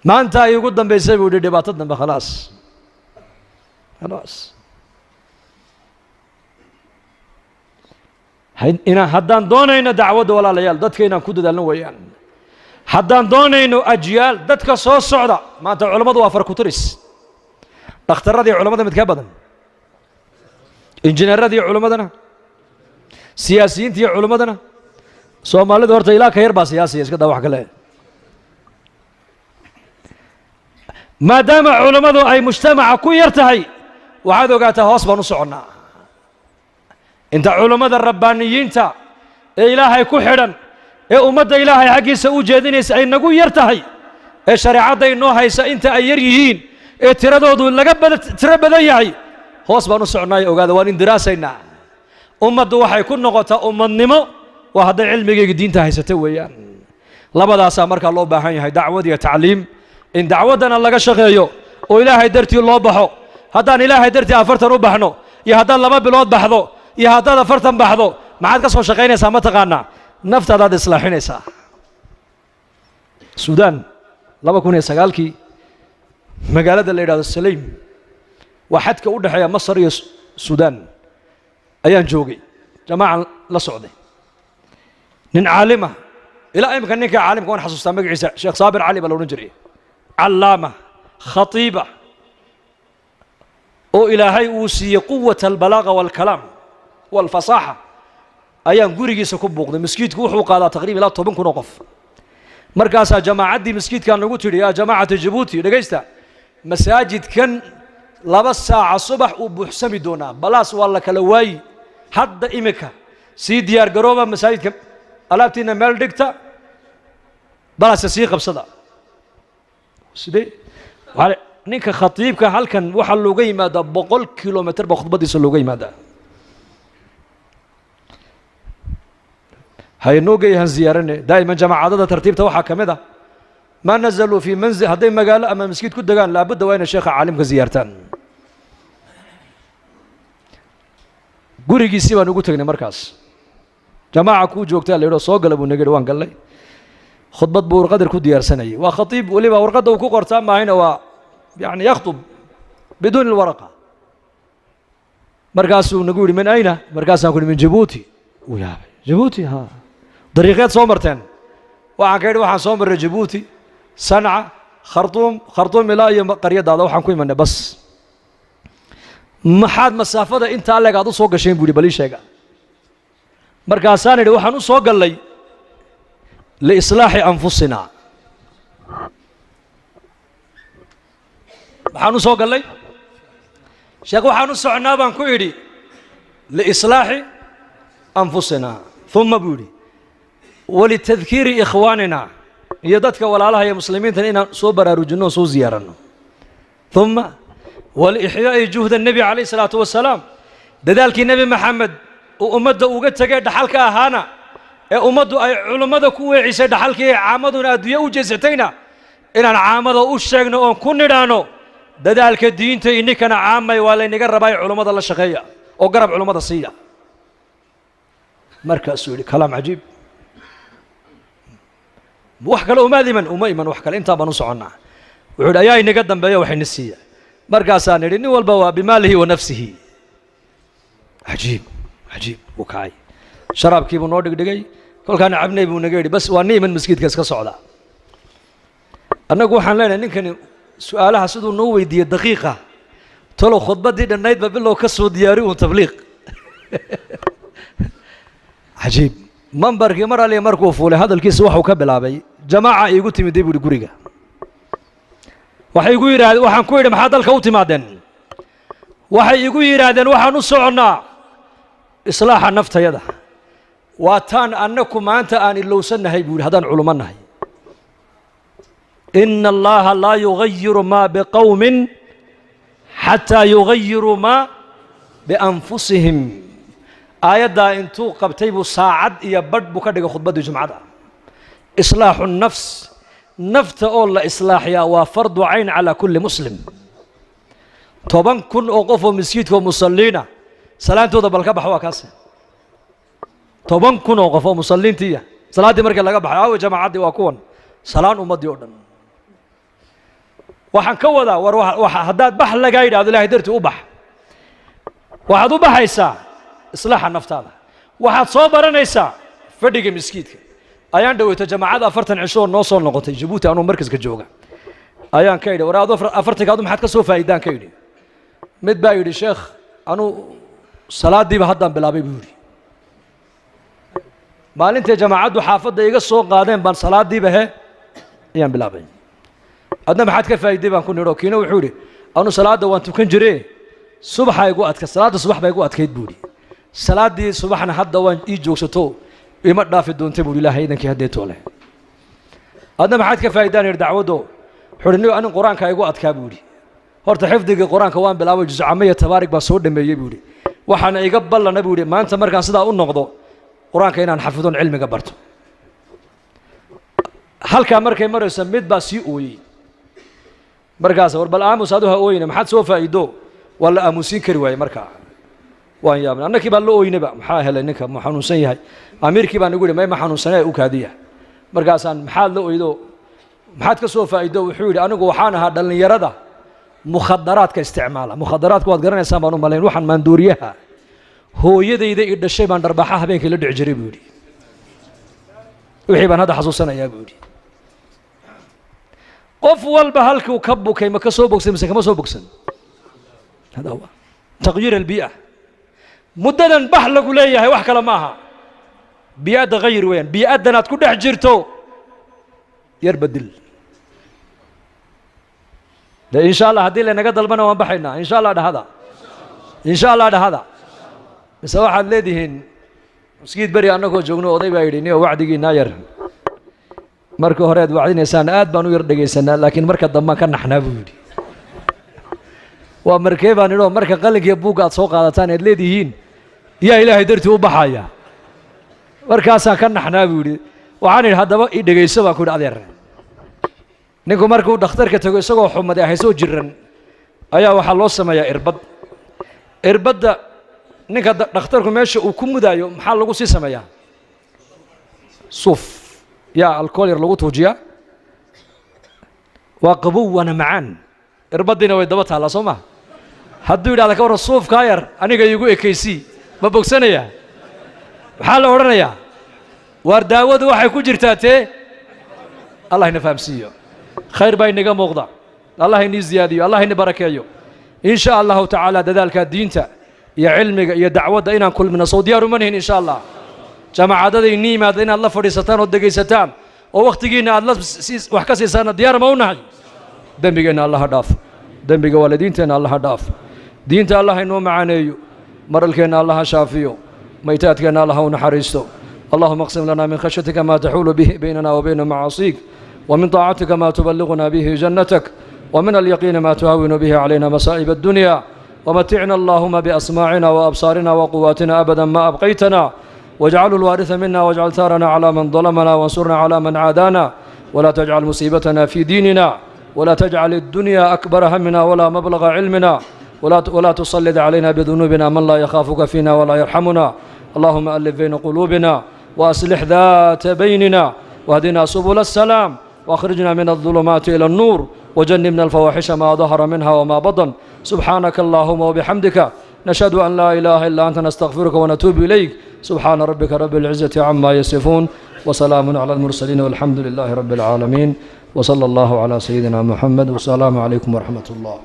Maanta ay ugu dambaysay buu yihi dhibaato dambe, khalaas, khalaas. Inaan haddaan doonayno dacwadda walaalayaal dadka inaan ku dadaalno weeyaan, haddaan doonayno ajyaal dadka soo socda. Maanta culammadu waa farkutiris, dhakhtarradii culammada mid ka badan, injineeradii culammadana, siyaasiyiintii culammadana. Soomaalidu horta ilaa ka yar baa siyaasiya, iska daa wax kale. Maadaama culammadu ay mujtamaca ku yar tahay, waxaad ogaataa hoos baan u soconnaa. Inta culammada rabbaaniyiinta ee Ilaahay ku xidhan ee ummadda Ilaahay xaggiisa u jeedinaysa ay nagu yar tahay, ee shareecadda inoo haysa inta ay yar yihiin ee tiradoodu laga bada tiro badan yahay, hoos baan u soconnaayo. Ogaada, waan indiraasaynaa. Ummaddu waxay ku noqotaa ummadnimo waa hadday cilmigayga diinta haysata weeyaan. Labadaasaa markaa loo baahan yahay, dacwad iyo tacliim, in dacwaddana laga shaqeeyo oo Ilaahay dartii loo baxo. Haddaan Ilaahay dartii 40 u baxno, iyo haddaad 2 bilood baxdo, iyo haddaad 40 baxdo, maxaad ka soo shaqaynaysaa? Ma taqaanaa? Naftaadaad islaaxinaysaa. Suudaan 2009kii, magaalada la yidhahdo Saleym, waa xadka u dhexeeya Masar iyo Suudaan, ayaan joogay, jamaacan la socday. Nin caalima, ilaa imika ninka caalimka waan xasuustaa magaciisa, Sheekh Saabir Cali baa la odhan jiray, callaama khatiiba oo Ilaahay uu siiyey quwat albalaaga waalkalaam waalfasaaxa, ayaan gurigiisa ku buuqday. Maskiidku wuxuu qaadaa taqriiban ilaa 10,000 oo qof. Markaasaa jamaacaddii maskiidkan lagu tidhi, yaa jamaacata Jabuuti, dhegaysta, masaajidkan 2 saaca subax uu buuxsami doonaa, balaas waa la kala waayi. Hadda imika sii diyaar garooba, masaajidka alaabtiina meel dhigta, balaase sii qabsada. Sidee ninka khatiibka halkan waxaa looga yimaadaa 100 kilomitr baa khudbaddiisa looga yimaadaa. Haynoo geeyahan ziyaarane. Daa'iman jamaacadada tartiibta waxaa ka mid ah, maa nazaluu fii manzil, hadday magaalo ama maskiid ku degaan, laabudda waa inay sheekha caalimka ziyaartaan. Gurigiisii baan ugu tegnay. Markaas jamaaca kuu joogtaa la yidho, soo gala buu naga yidhi. Waan gallay. Khudbad buu warqadar ku diyaarsanayay. Waa khatiib, weliba warqadda uu ku qortaa maahayna, waa yani yakhtub biduuni alwaraqa. Markaasuu nagu yidhi, min ayna? Markaasaan ku yidhi, min Jabuuti. Uu yaabay. Jabuuti? Ha, dariiqeed soo marteen? Waxaan ka yidhi, waxaan soo marray Jabuuti, Sanca, Khartuum, Khartuum ilaa iyo qaryadaada waxaan ku imanay bas. Maxaad masaafada intaa leeg aad u soo gasheen, buu yidhi, bal ii sheega. Markaasaan idhi, waxaan u soo gallay liislaaxi anfusina. Maxaan u soo gallay, sheekh? Waxaan u soconaa, baan ku idhi, liislaaxi anfusina. Uma buu yidhi, walitadkiiri ikhwaanina, iyo dadka walaalaha iyo muslimiintan inaan soo baraarujinno oo soo ziyaaranno. Uma walixyaa'i juhda nebi calayh isalaatu wasalaam, dadaalkii Nebi Maxamed uu ummadda uga tegay dhaxalka ahaana, ee ummaddu ay culummada ku weecisay dhaxalkii, ee caamaduna adduunye u jeesatayna, inaan caamada u sheegno oon ku nidhaano, dadaalka diinta ininkana caamay waa laynaga rabaa, culummada la shaqeeya oo garab culummada siiya. Markaasuu yidhi, kalaam cajiib, wax kale umaad iman? Uma iman wax kale, intaan baan u soconnaa. Wuxuu yidhi, ayaa inaga dambeeya waxayna siiya? Markaasaan idhi, nin walba waa bimaalihi wa nafsihi. Cajiib, cajiib. Wuu kacay, sharaabkii buu noo dhigdhigay. Kolkaana cabnay buu naga yidhi, bas, waa ni iman maskiidka iska socda. Annagu waxaan leenahay, ninkani su-aalaha siduu noo weydiiyey daqiiqa, talow khudbaddii dhannaydba bilow ka soo diyaari uun tabliiq. Cajiib. Mambarkii mar aliya markuu fuulay, hadalkiisa waxuu ka bilaabay, jamaaca iigu timiday, buu yidhi, guriga. Waxay igu yidhaahdeen, waxaan ku yidhi, maxaa dalka u timaadeen? Waxay igu yidhaahdeen, waxaan u soconnaa islaaxa naftayada, waa taan annaku maanta aan ilowsannahay, buu yidhi, haddaan culummo nahay. Ina Allaha laa yugayiru maa biqowmin xataa yugayiruu maa bianfusihim. Aayaddaa intuu qabtay buu saacad iyo badh buu ka dhigay khudbaddii jumcada. Islaaxu nafs, nafta oo la islaaxiyaa, waa fardu cayn calaa kulli muslim. 10,000 oo qof oo maskiidka oo musalliina salaantooda bal ka bax, waa kaase. 10,000 oo qof oo musalliintiiya salaaddii markii laga baxay, aawe jamaacaddii? Waa kuwan salaan ummaddii oo dhan. Waxaan ka wadaa, war haddaad bax lagaa yidhahdo, Ilahay dartii u bax. Waxaad u baxaysaa islaaxa naftaada, waxaad soo baranaysaa fadhiga miskiidka. Ayaan dhaweyto jamaacada 40 cisho oo noo soo noqotay Jabuuti, anuu markaska jooga, ayaan ka idhi, war adu 40-ka adu maxaad ka soo faa'iidaan? Ka idhi. Mid baa yidhi, sheekh, anuu salaaddiiba haddaan bilaabay, buu yidhi. Maalintay jamaacaddu xaafadda iga soo qaadeen baan salaaddiiba he ayaan bilaabay. Adna maxaad ka faa'iiday, baan ku nidho. Kiina wuxuu yidhi, anu salaadda waan tukan jire, subaxa igu adka, salaadda subax baa igu adkayd, buu yidhi. Salaaddii subaxna hadda waan ii joogsato, ima dhaafi doonta, buu yidhi, Ilaahay idankii haddee toole. Adna maxaad ka faa'iidaan, yidhi, dacwaddo? Wuxuu yidhi, anin qur-aanka igu adkaa, buu yidhi. Horta xifdigii qur-aanka waan bilaabay, juzcamo iyo tabaarig baan soo dhameeyey, buu yidhi. Waxaana iga ballana, buu yidhi, maanta markaan sidaa u noqdo qur-aanka inaan xafidon, cilmiga barto. Halkaa markay marayso mid baa sii ooyey. Markaas war bal aamus, adu ha ooyina, maxaad soo faa'iido? Waa la aamusiin kari waayey. Markaa waan yaabnay, annakii baa la ooynaba, maxaa helay ninka? Ma xanuunsan yahay? Amiirkii baa nagu yidhi, may, ma xanuunsanee, u kaadiya. Markaasaan, maxaad la oydo, maxaad ka soo faa'iido? Wuxuu yidhi, anigu waxaan ahaa dhallinyarada mukhadaraadka isticmaala. Mukhadaraadka waad garanaysaan baan u malayn, waxaan maandooriyaha. Hooyadayda i dhashay baan dharbaaxa habeenkii la dhici jiray, buu yidhi. Wixii baan hadda xasuusanayaa, buu yidhi. Qof walba halkuu ka bukay ma ka soo bogsan mise kama soo bogsan? Hada huwa taqyiir albii'a. Muddadan bax lagu leeyahay wax kale ma aha, bii'adda hayir weeyaan. Bii'addan aad ku dhex jirto yar bedel de. Insha Allah, haddii laynaga dalbana waan baxaynaa, insha Allah. Dhahada insha Allah, dhahada. Mise waxaad leedihiin maskiid beri annagoo joogno, oday baa yidhi, niyo wacdigiinaa yar marka hore aad wacdinaysaan aad baan u yar dhegaysanaa, laakiin marka dambaan ka naxnaa, buu yidhi. Waa markee, baan idho? Marka qalinkiiyo buugga aad soo qaadataan aad leedihiin yaa Ilaahay dartii u baxaya, markaasaan ka naxnaa, buu yidhi. Waxaan idhi, haddaba i dhegayso, baan ku yidhi, adeer. Ninku markuu dhakhtarka tago isagoo xumaday ahaysoo jiran ayaa waxaa loo sameeyaa irbad. Irbadda ninka dhakhtarku meesha uu ku mudaayo maxaa lagu sii sameeyaa? Suuf yaa alcohol yar lagu tuujiyaa. Waa qabow waana macaan. Irbaddiina way daba taallaa, soo ma? Hadduu yidhahda, ka warran suufkaa yar aniga iigu ekaysii, ma bogsanayaa? Maxaa la odhanayaa? Waar daawadu waxay ku jirtaa tee. Allah ina fahamsiiyo. Khayr baa inaga muuqda. Allah inii ziyaadiyo, Allah ini barakeeyo, in sha Allahu tacaala. Dadaalka diinta iyo cilmiga iyo dacwadda inaan kulmino sow diyaar uma nihin, insha Allah? Jaamacadada inii yimaada inaad la fadhiisataan oo dhegaysataan oo wakhtigiinna aad la wax ka siisaanna diyaar ma u nahay? Dembigeenna Allaha dhaaf, dembiga waalidiinteenna Allaha dhaaf, diinta Allah inoo macaaneeyo, maralkeenna Allaha shaafiyo, maytaadkeenna Allaha u naxariisto. اللهم اقسم لنا من خشيتك ما تحول به بيننا وبين معاصيك، ومن طاعتك ما تبلغنا به جنتك، ومن اليقين ما تهون به علينا مصائب الدنيا. ومتعنا اللهم بأسماعنا وأبصارنا وقواتنا أبدا ما أبقيتنا، واجعله الوارث منا، واجعل ثارنا على من ظلمنا، وانصرنا على من عادانا، ولا تجعل مصيبتنا في ديننا، ولا تجعل الدنيا أكبر همنا ولا مبلغ علمنا، ولا تسلط علينا بذنوبنا من لا يخافك فينا ولا يرحمنا. اللهم ألف بين قلوبنا وأصلح ذات بيننا، واهدنا سبل السلام، واخرجنا من الظلمات إلى النور، وجنبنا الفواحش ما ظهر منها وما بطن. سبحانك اللهم وبحمدك، نشهد أن لا إله إلا أنت، نستغفرك ونتوب إليك. سبحان ربك رب العزة عما يصفون، وسلام على المرسلين، والحمد لله رب العالمين، وصلى الله على سيدنا محمد، والسلام عليكم ورحمة الله.